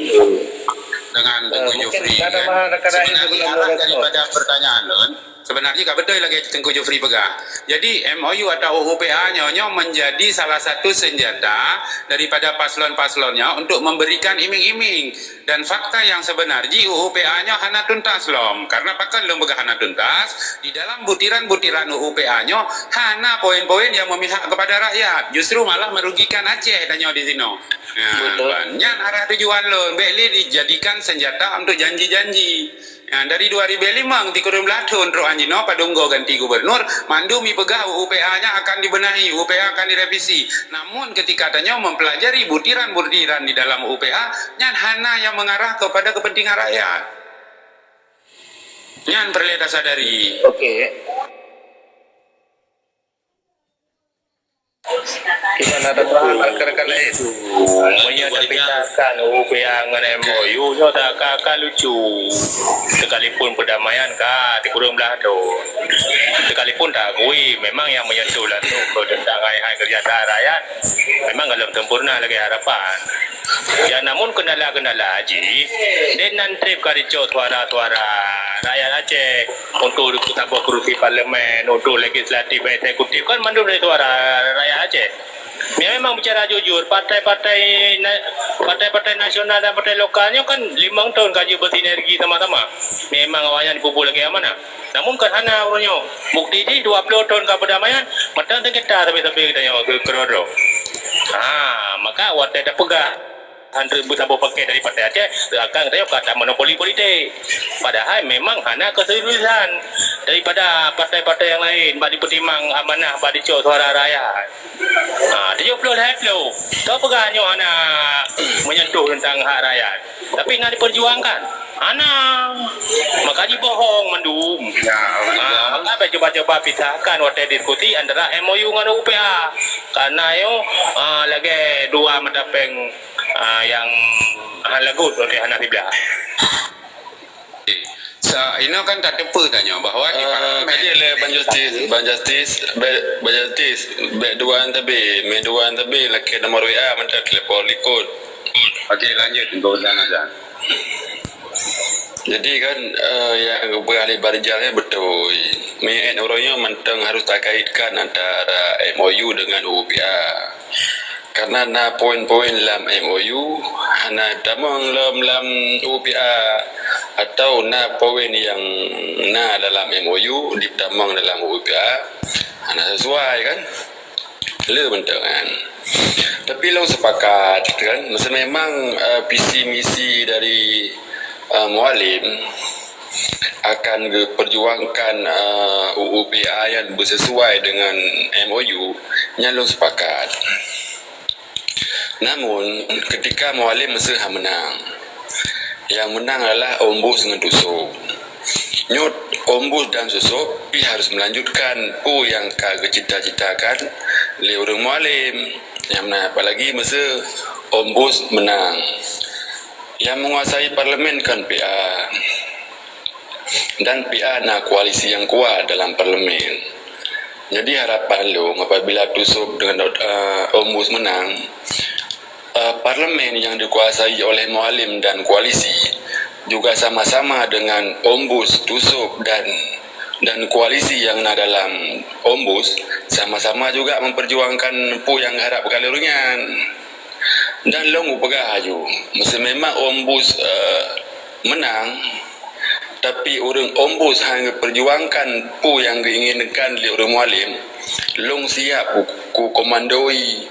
Dengan Eh, Teungku mungkin Jufri, ada kan? Maha rekan lain Sebenarnya sebelum arah merespon. Daripada pertanyaan lôn, sebenarnya ka beutôi lagée Teungku Jufri peugah. Jadi, M O U atau U U P A nyoe, nyoe menjadi salah satu senjata daripada paslon-paslon nyoe untuk memberikan iming-iming. Dan fakta yang sebenar jih, U U P A nyoe hana tuntas lom. Karena pakon lôn peugah hana tuntas, di dalam butiran-butiran U U P A nyoe hana poin-poin yang memihak kepada rakyat. Justru malah merugikan Aceh tanyoe di sinoe. Nah, Betul. Ban nyan arah tujuan lôn, bék lé dijadikan senjata untuk janji-janji. Nah, dari dua ribu lima ngon sikureueng blaih thon trok 'an jinoe padum goe ganti gubernur, mandum ipeugah U U P A nyan akan dibenahi, U U P A akan direvisi. Namun, ketika tanyoe mempelajari butiran-butiran di dalam U U P A, nyan hana yang mengarah kepada kepentingan rakyat. Nyan peureulée tasadari. Oke. Gimana, ada tambahan rekan-rekan lain? Meunyoe tapisahkan U U P A ngon M O U, nyoe tak ka, ka lucu. Sekalipun perdamaian ka sikureueng blaih thon. Sekalipun tak akui, memang yang menyentuh langsung ke tentang hai-hai kerja sah rakyat, memang belum sempurna lagée harapan. Ya, namun kendala-kendala jih, dan nan treb ka dicok suara-suara rakyat Aceh untuk saboh kerusi parlemen, untuk legislatif, eksekutif, kan mandum dari suara rakyat Aceh. Ya, memang bicara jujur, partai-partai na-, partai-partai nasional dan partai lokal nyoe kan limong thon ka jeuet bersinergi sama-sama. Memang awaknyan dipupuk lagée amanah. Namun kan hana uroe nyoe. Bukti jih dua ploh thon ka perdamaian, mantong sengketa sabe-sabe geutanyoe keu-, keudroe-droe. Ha, maka watée tapeugah han treuk beusaboh paket dari Partai Aceh, seakan geutanyoe ka tamonopoli politik. Padahai memang hana keuseriusan daripada partai-partai nyang laén bak jipeutimang amanah bak jicok suara rakyat. Ha, tujoh ploh lhée ploh. Tapeugah nyoe hana menyentuh tentang hak rakyat. Tapi na diperjuangkan. Hana. Maka jibohong mandum. Ya, ha, ya. Maka bék cuba-cuba pisahkan watée diskusi antara M O U ngon U U P A. Karena nyoe, ha, lagée dua mata péng, ha, nyang hana lagot watée hana siblah. Sa-, inoe kan tateupeue tanyoe bahwa di Eh, parlemen kaji lé Bang Justis, Bang Justis, bék, Bang Justis, bék dua tabi, mé dua tabi lakée nomor W A mantong telepon likot. Oke, lanjut, Teungku Hasan. Jadi kan, eh, yang geupeugah lé Bang Rijal nyan beutôi. Meu'en uroe nyoe mantong harus takaitkan antara M O U dengan U U P A. Karena na poin-poin lam M O U hana tamong lom lam U P A, atau na poin nyang na dalam M O U ditamong dalam U P A, hana sesuai kan? Le mantong kan? Tapi lôn sepakat kan, masa memang, eh, visi misi dari, eh, Mualem akan geuperjuangkan, eh, U U P A nyang bersesuai dengan M O U, nyan lôn sepakat. Namun, ketika Mualem meuseue han meunang, nyang meunang adalah Ombus ngon Tusok. Nyoe Ombus dan Tusok pih harus melanjutkan peue nyang ka geucita-citakan lé ureuëng Mualem. Nyang meunang, apalagi meuseue Ombus meunang. Nyang menguasai parlemen kan P A. Dan P A na koalisi nyang kuat dalam parlemen. Jadi harapan lôn apabila Tusok dengan, eh, Ombus meunang, eh, parlemen yang dikuasai oleh Mualem dan koalisi juga sama-sama dengan Ombus, Tusok dan, dan koalisi yang na dalam Ombus sama-sama juga memperjuangkan peue nyang harap kali nyan. Dan lôn kupeugah aju, meuseu memang Ombus, eh, meunang, tapi ureuëng Ombus hana geuperjuangkan peue nyang geuinginkan lé ureuëng Mualem, lôn siap ku, ku komandoi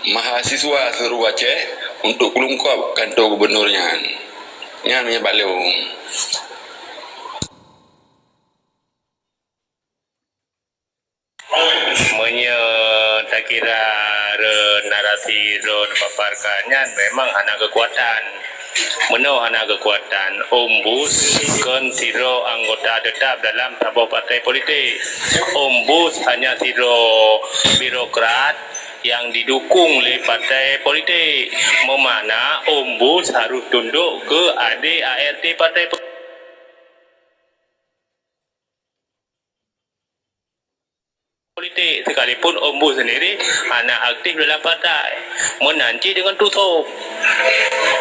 mahasiswa seluruh Aceh untuk kulungkop kantor gubernur nyan. Nyan meunyoe bak lôn. Meunyoe takira re narasi droe paparkan nyan memang hana keukuatan. Meunoe hana keukuatan, Ombus kon sidroe anggota tetap dalam saboh partai politik. Ombus hanya sidroe birokrat yang didukung lé partai politik. Meumana Ombus harus tunduk keu A D A R T partai politik. Politik, sekalipun Ombus sendiri hana aktif dalam partai, meunan cit deungon Tusok.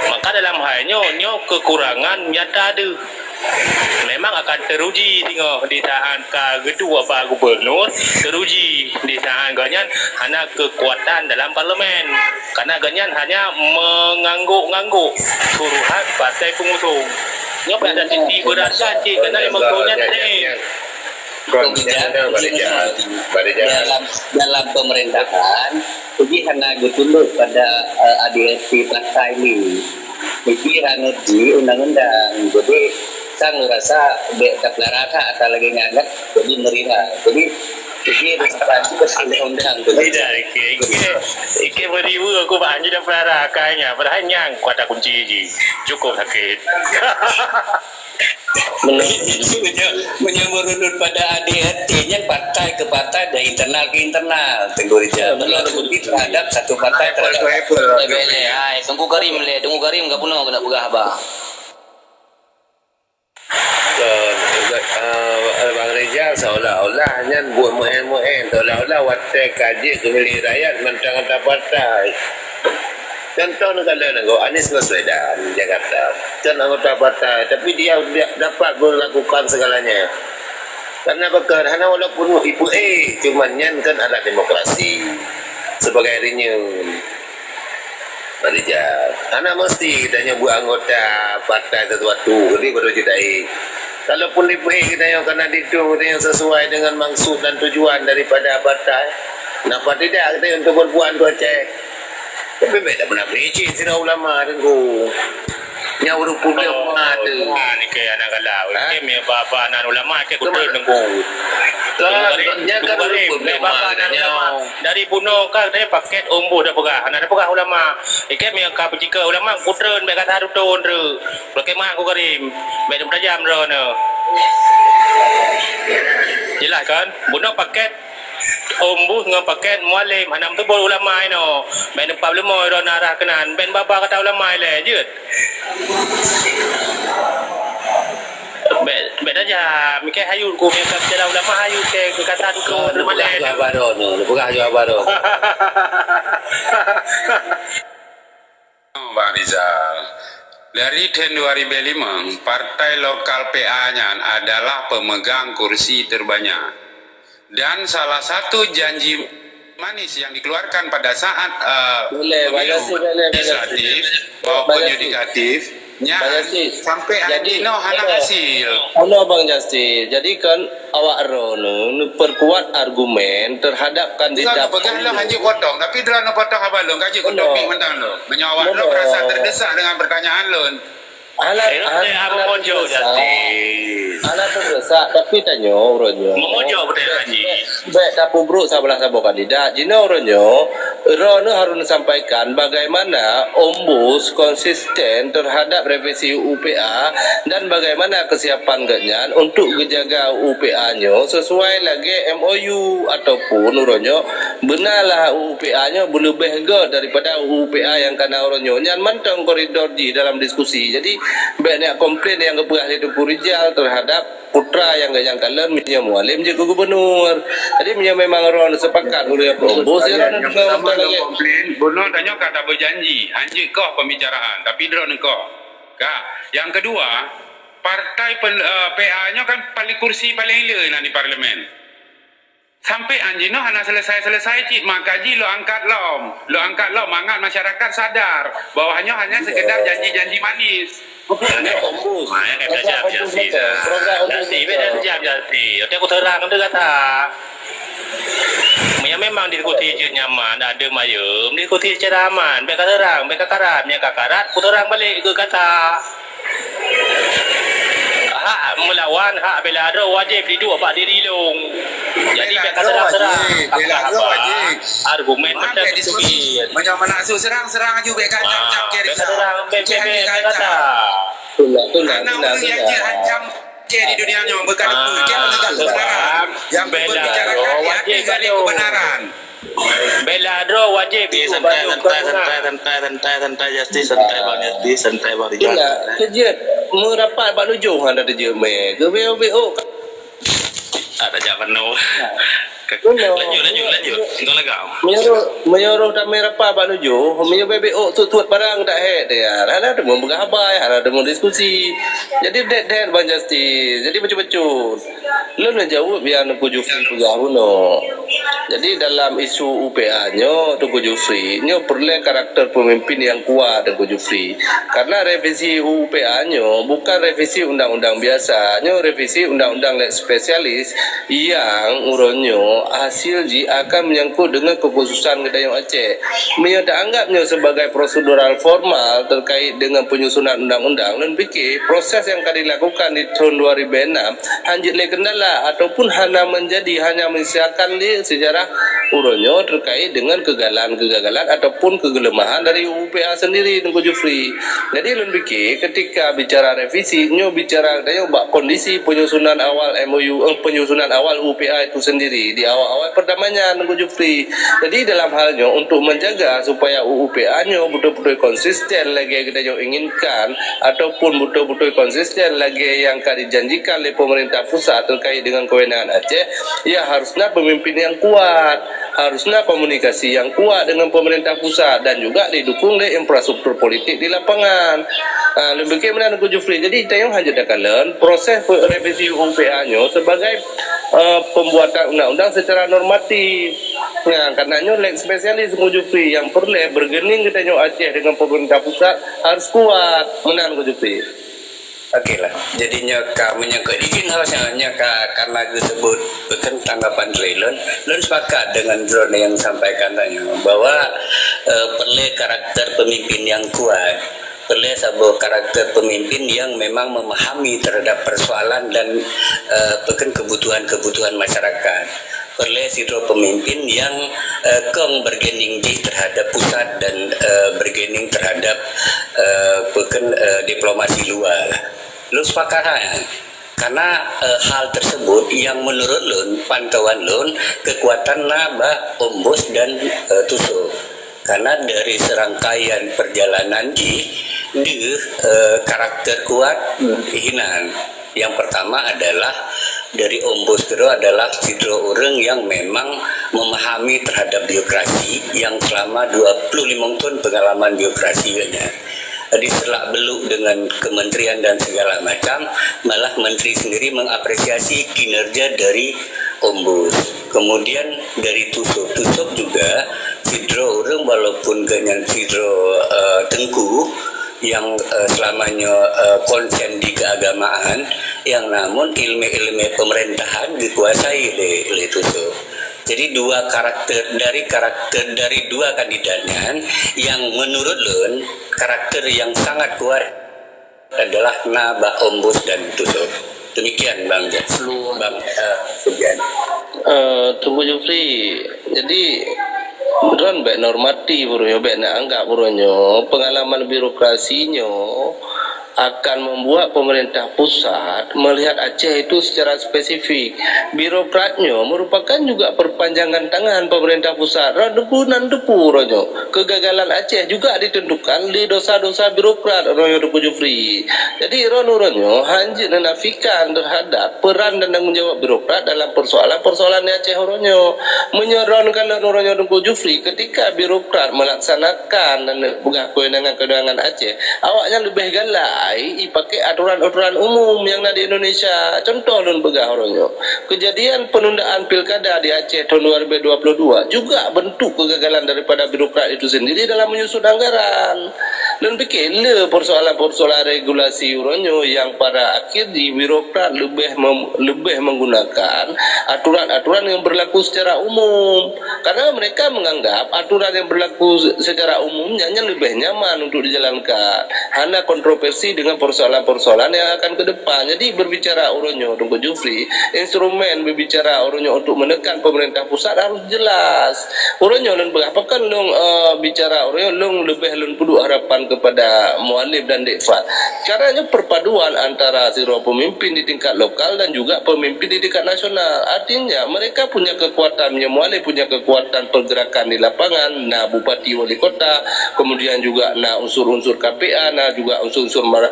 Maka dalam hal nyoe, nyoe kekurangan nyata deuh. Memang akan teruji singoh di saat ka geuduek bak gubernur, teruji di saat gobnyan hana kekuatan dalam parlemen, karena gobnyan hanya mengangguk-ngangguk suruhan partai pengusung. Nyoe pih ada sisi berat kan cit, karena lima tahun nyan. Kon dalam, dalam pemerintahan, jadi hana geutundok pada, eh, A D R T partai ni. Jadi hana di undang-undang. Jadi sang rasa bek tak pelara tak asal lagi nganggap jadi meriah. Jadi jadi rasa itu undang-undang tu. Tidak, oke, oke. Oke, beribu aku bahan tidak pelara kayaknya. Padahal nyang kuat kunci ji. Cukup sakit. Meunyoe, meunyoe meurunut pada A D R T nyan partai ke partai dan internal ke internal, Teungku Rijal. Meunyoe lebih terhadap satu partai terhadap Teungku Karim lé, Teungku Karim ka bunoe keuneuk peugah haba. Bang Rijal seolah-olah nyan buet meu'en-meu'en, seolah-olah watée ka jeuet keu milék rakyat mantong ata partai. Contoh neukalon nanggroe Anies Baswedan, Jakarta, kan anggota partai, tapi dia, dia dapat melakukan segalanya. Karena apa? Karena walaupun ipeu-, eh, cuman nyan kan adat demokrasi sebagai renyun. Bang Rijal, hana meusti geutanyoe buet anggota partai sesuatu, jadi baru jeuet. Kalaupun ipeu-, eh, geutanyoe karena ditu geutanyoe sesuai dengan maksud dan tujuan daripada partai, kenapa tidak geutanyoe untuk berbuat untuk Aceh? Tapi beda pernah berizin sidroe ulama, Teungku. Nyang ureuëng puléh ulama tu. Ah, ni ke anak galau. Ha? Ke me baba nan ulama ke kutu Teungku. Kan, Teungku Karim, nya kan Teungku Karim, ureuëng puléh ulama. Dari bunoe ka dari paket umbuh dah peugah. Hana dah peugah ulama. Iké me ka peucike ulama kutreun bek kata duton re. Bukit mah Teungku Karim. Bek tajam droe ne. Jelas kan? Bunoe paket Ombus ngon paket Mualem hana meuteubol ulama inoe. Bèk neupab leumo droeneuh arah keunan. Bèk neubaba kata ulama ilèe jeuet. Bèk, bèk tajam. Mikèe hayut ku, mikèe ka jalan ulama hayut, keu kata duko. Neupeugah jaweueb baroe nyoe, neupeugah jaweueb baroe. Bang Rizal, dari tahun dua ribu lima, partai lokal P A nyan adalah pemegang kursi terbanyak. Dan salah satu janji manis yang dikeluarkan pada saat uh, boleh, pemilu legislatif maupun yudikatif, nyan sampai hari ini hana hasil. Ono Bang Justin, jadi kan awak droeneuh neuperkuat argumen terhadap kandidat. Peugah lôn hanjeuet potong, tapi droeneuh potong haba lôn, ka jeuet keu topik mantong lôn. Meunyoe awak droeneuh merasa terdesak dengan pertanyaan lôn, Alat, alat, alat terdesak. Alat terdesak, tapi tanyoe uroe nyoe. Mengojok betul, Haji. Bèk tapeubrok saboh kandidat. Jinoe uroe nyoe, droeneuh harus sampaikan bagaimana Ombus konsisten terhadap revisi U U P A dan bagaimana kesiapan geuhnyan untuk geujaga U U P A nyoe sesuai lagèe M O U ataupun uroe nyoe beuna lah U U P A nyoe beuleubeh göt daripada U U P A nyang kana uroe nyoe. Nyan mantong koridor jih dalam diskusi. Jadi, bèk neujak komplain nyang geupeugah lé Teungku Rijal terhadap putra nyang geuh nyang kalon meunyoe Mualem jeuet keu gubernur. Jadi, meunyoe memang droeneuh sepakat ureueng Ombus, ya, droeneuh deungoe mantong lagèe. Komplain, bunoe tanyoe ka tabeujanji, hanjeuet koh pembicaraan, tapi droeneuh koh. Ka. Yang kedua, partai pen-, eh, P A nyoe kan paling kursi paling le nan di parlemen. Sampai anjinoe hana selesai-selesai cit, maka jih lôn angkat lom. Lôn angkat lom mangat masyarakat sadar bahwa nyoe hanya sekedar janji-janji manis. Bukan. Nyoe Ombus. Ha, ya, kata jam jasi dah. Program Ombus. Jasi, beda jam jasi. Oke, aku terang tu kata. Ya, memang diskusi je nyaman, ada mayem, diskusi secara aman. Bèk ka terang, bèk ka karat, nyang ka karat, aku terang balik ke kata. Hak meulawan, hak bela droe wajéb diduek bak diri lôn. Jadi, bèk ka serang-serang. Bela droe wajéb. Argumen macam diskusi. Macam mana su serang-serang aju bèk ka cap-cap ke. Bèk ka serang, bèk, bèk, bèk, bèk kata. Tunda, tunda, tunda, tunda. Yang dihancam di dunia nyoe bukan aku. Dia menegak kebenaran. Yang bela droe wajéb. Kebenaran. Bela droe wajéb. Santai, santai, santai, santai, santai, santai, Justin, santai, Bang Justin, santai, Bang Rijal. Santai. Kejeuet, meurapat bak nujôh hana teujeuet mé. Geubeu-beu. Tak tajak penuh. Lanjut, lanjut, lanjut. Tinggal lagak. Meunyoe roh, meunyoe roh damé rapat bak nujôh, meunyoe beu-beu tuet-tuet barang dak hék dia. Hana teumé peugah haba, hana teumé diskusi. Jadi det-det Bang Justin. Jadi bacut-bacut. Lôn neujaweueb nyang Teungku Jufri peugah bunoe. Jadi, dalam isu U U P A nyoe, Teungku Jufri, nyoe peureulèe karakter peumimpin nyang kuat, Teungku Jufri. Karena revisi U U P A nyoe bukan revisi undang-undang biasa, nyoe revisi undang-undang lex specialis nyang uroe nyoe hasil jih akan menyangkut dengan kekhususan geutanyoe Aceh. Meunyoe taanggap nyoe sebagai prosedural formal terkait dengan penyusunan undang-undang, lôn pikir proses nyang ka dilakukan di tahun dua ribu enam hanjeuet lé kendala ataupun hana menjadi, hanya menyisakan lé sejarah uroe nyoe terkait dengan kegagalan-kegagalan ataupun kegelemahan dari U U P A sendiri, Teungku Jufri. Jadi, lôn pikir ketika bicara revisi, nyoe bicara tanyoe bak kondisi penyusunan awal M O U, eh, penyusunan awal U U P A itu sendiri di awal-awal pertamanya, Teungku Jufri. Jadi, dalam hal nyoe, untuk menjaga supaya U U P A nyoe beutôi-beutôi konsisten lagèe geutanyoe inginkan, ataupun beutôi-beutôi konsisten lagèe nyang ka dijanjikan lé pemerintah pusat terkait dengan kewenangan Aceh, ya, harus na pemimpin nyang kuat, harus na komunikasi nyang kuat dengan pemerintah pusat dan juga didukung lé infrastruktur politik di lapangan. Ah, lôn pikir meunan, Teungku Jufri. Jadi, tanyoe hanjeuet takalon proses pe-, revisi U U P A nyoe sebagai, eh, pembuatan undang-undang secara normatif. Nah, karena nyoe lex specialis, Teungku Jufri, nyang peureulèe bargaining geutanyoe Aceh dengan pemerintah pusat harus kuat. Meunan, Teungku Jufri. Oke lah. Jadi, nyoe ka menyangkut izin harusnya, nyoe ka karena geusebut bukan tanggapan dari lôn. Lôn sepakat dengan drone yang sampaikan tadi bahwa, eh, perlu karakter pemimpin yang kuat. Peureulèe saboh karakter pemimpin yang memang memahami terhadap persoalan dan, eh, peukén kebutuhan-kebutuhan masyarakat. Peureulèe sidroe pemimpin yang, eh, kong bargaining jih terhadap pusat dan, eh, bargaining terhadap, eh, peukén, eh, diplomasi luar. Lôn sepakat hai. Karena, eh, hal tersebut yang menurut lôn, pantauan lôn, kekuatan na bak Ombus dan, eh, Tuso. Karena dari serangkaian perjalanan jih, deuh, eh, karakter kuat hinan. Yang pertama adalah dari Ombus keudroe adalah sidroe ureueng yang memang memahami terhadap birokrasi yang selama dua puluh lima tahun pengalaman birokrasi geuhnyan. diselak beluk dengan kementerian dan segala macam, malah menteri sendiri mengapresiasi kinerja dari Ombus. Kemudian dari Tusuk. Tusuk juga sidroe ureuëng, walaupun geuhnyan sidroe uh, tengku yang uh, selamanya uh, konsen di keagamaan, yang namun ilmu-ilmu pemerintahan dikuasai oleh, oleh Tusuk. Jadi dua karakter, dari karakter dari dua kandidat nyan, yang menurut lôn karakter yang sangat kuat adalah na bak Ombus dan Tusuk. Demikian Bang Jan. Bang uh, Sugian. Uh, Tunggu Jufri, jadi droen bèk normatif uroe nyoe, bèk na anggap uroe nyoe pengalaman birokrasi nyoe akan membuat pemerintah pusat melihat Aceh itu secara spesifik. Birokrat nyoe merupakan juga perpanjangan tangan pemerintah pusat. Droen nan teupeu uroe nyoe, kegagalan Aceh juga ditentukan di dosa-dosa birokrat uroe nyoe, Tunggu Jufri. Jadi droen uroe nyoe hanjeuet menafikan terhadap peran dan tanggung jawab birokrat dalam persoalan-persoalan di Aceh uroe nyoe. Meunyoe droen kalon uroe nyoe, Tunggu Jufri, ketika birokrat melaksanakan dan peugah kewenangan-kewenangan Aceh, awaknyan leubeh galak ipakai aturan-aturan umum nyang na di Indonesia. Contoh lôn peugah uroe nyoe, kejadian penundaan pilkada di Aceh tahun dua ribu dua puluh dua juga bentuk kegagalan daripada birokrat itu sendiri dalam menyusun anggaran. Lôn pikir le persoalan-persoalan regulasi uroe nyoe yang pada akhir di birokrat leubeh mem, leubeh menggunakan aturan-aturan yang berlaku secara umum. Karena mereka menganggap aturan yang berlaku secara umum nyan leubeh nyaman untuk dijalankan. Hana kontroversi dengan persoalan-persoalan yang akan ke depan. Jadi berbicara uroe nyoe, Tunggu Jufri, instrumen berbicara uroe nyoe untuk menekan pemerintah pusat harus jelas. Uroe nyoe lôn peugah, pakon lôn uh, bicara uroe nyoe, lôn leubeh lôn peuduek harapan kepada Mualem dan Dek Fad. Karena nyoe perpaduan antara sidroe pemimpin di tingkat lokal dan juga pemimpin di tingkat nasional. Artinya mereka punya kekuatan, meunyoe Mualem punya kekuatan pergerakan di lapangan, na bupati, wali kota, kemudian juga na unsur-unsur K P A, na juga unsur-unsur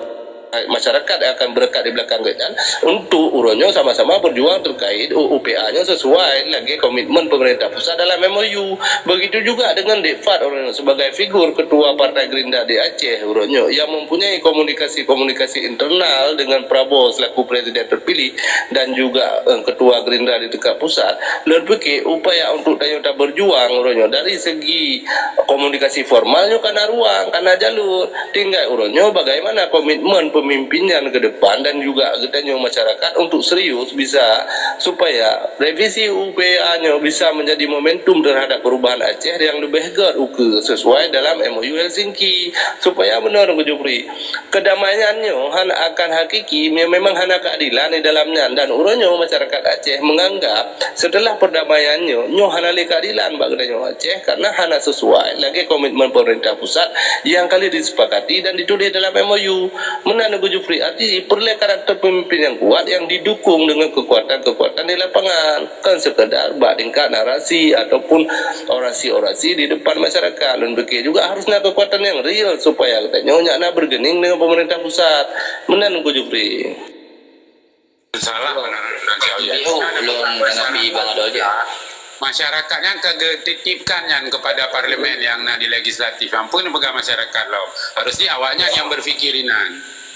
masyarakat yang akan berkat di belakang geuhnyan untuk uroe nyoe sama-sama berjuang terkait U U P A nyoe sesuai lagèe komitmen pemerintah pusat dalam M O U. Begitu juga dengan Dek Fad uroe nyoe sebagai figur ketua Partai Gerindra di Aceh uroe nyoe yang mempunyai komunikasi-komunikasi internal dengan Prabowo selaku presiden terpilih dan juga eh, ketua Gerindra di tingkat pusat. Lôn pikir upaya untuk tanyoe taberjuang uroe nyoe dari segi komunikasi formal nyoe kana ruang, kana jalur. Tinggai uroe nyoe bagaimana komitmen pemimpin nyan ke depan dan juga geutanyoe masyarakat untuk serius bisa supaya revisi U U P A nyoe bisa menjadi momentum terhadap perubahan Aceh yang lebih gèt ukeue sesuai dalam M O U Helsinki. Supaya benar, Teuku Jufri, kedamaian nyoe hana akan hakiki, memang hana keadilan di dalam nyan. Dan uroe nyoe masyarakat Aceh menganggap setelah perdamaian nyoe, nyoe hana lé keadilan bak geutanyoe Aceh karena hana sesuai lagèe komitmen pemerintah pusat yang kali disepakati dan ditulis dalam M O U. Meunan Teuku Jufri, arti peureulèe karakter pemimpin yang kuat yang didukung dengan kekuatan-kekuatan di lapangan. Kon sekadar bak tingkat narasi ataupun orasi-orasi di depan masyarakat. Lôn pikir juga harus na kekuatan yang real supaya geutanyoe nyak na bergening dengan pemerintah pusat. Meunan Teuku Jufri. Salah. Masyarakat yang ketitipkan yang kepada parlemen yang na di legislatif. Ampun pegang masyarakat lo. Harusnya awaknya yang berpikir inan.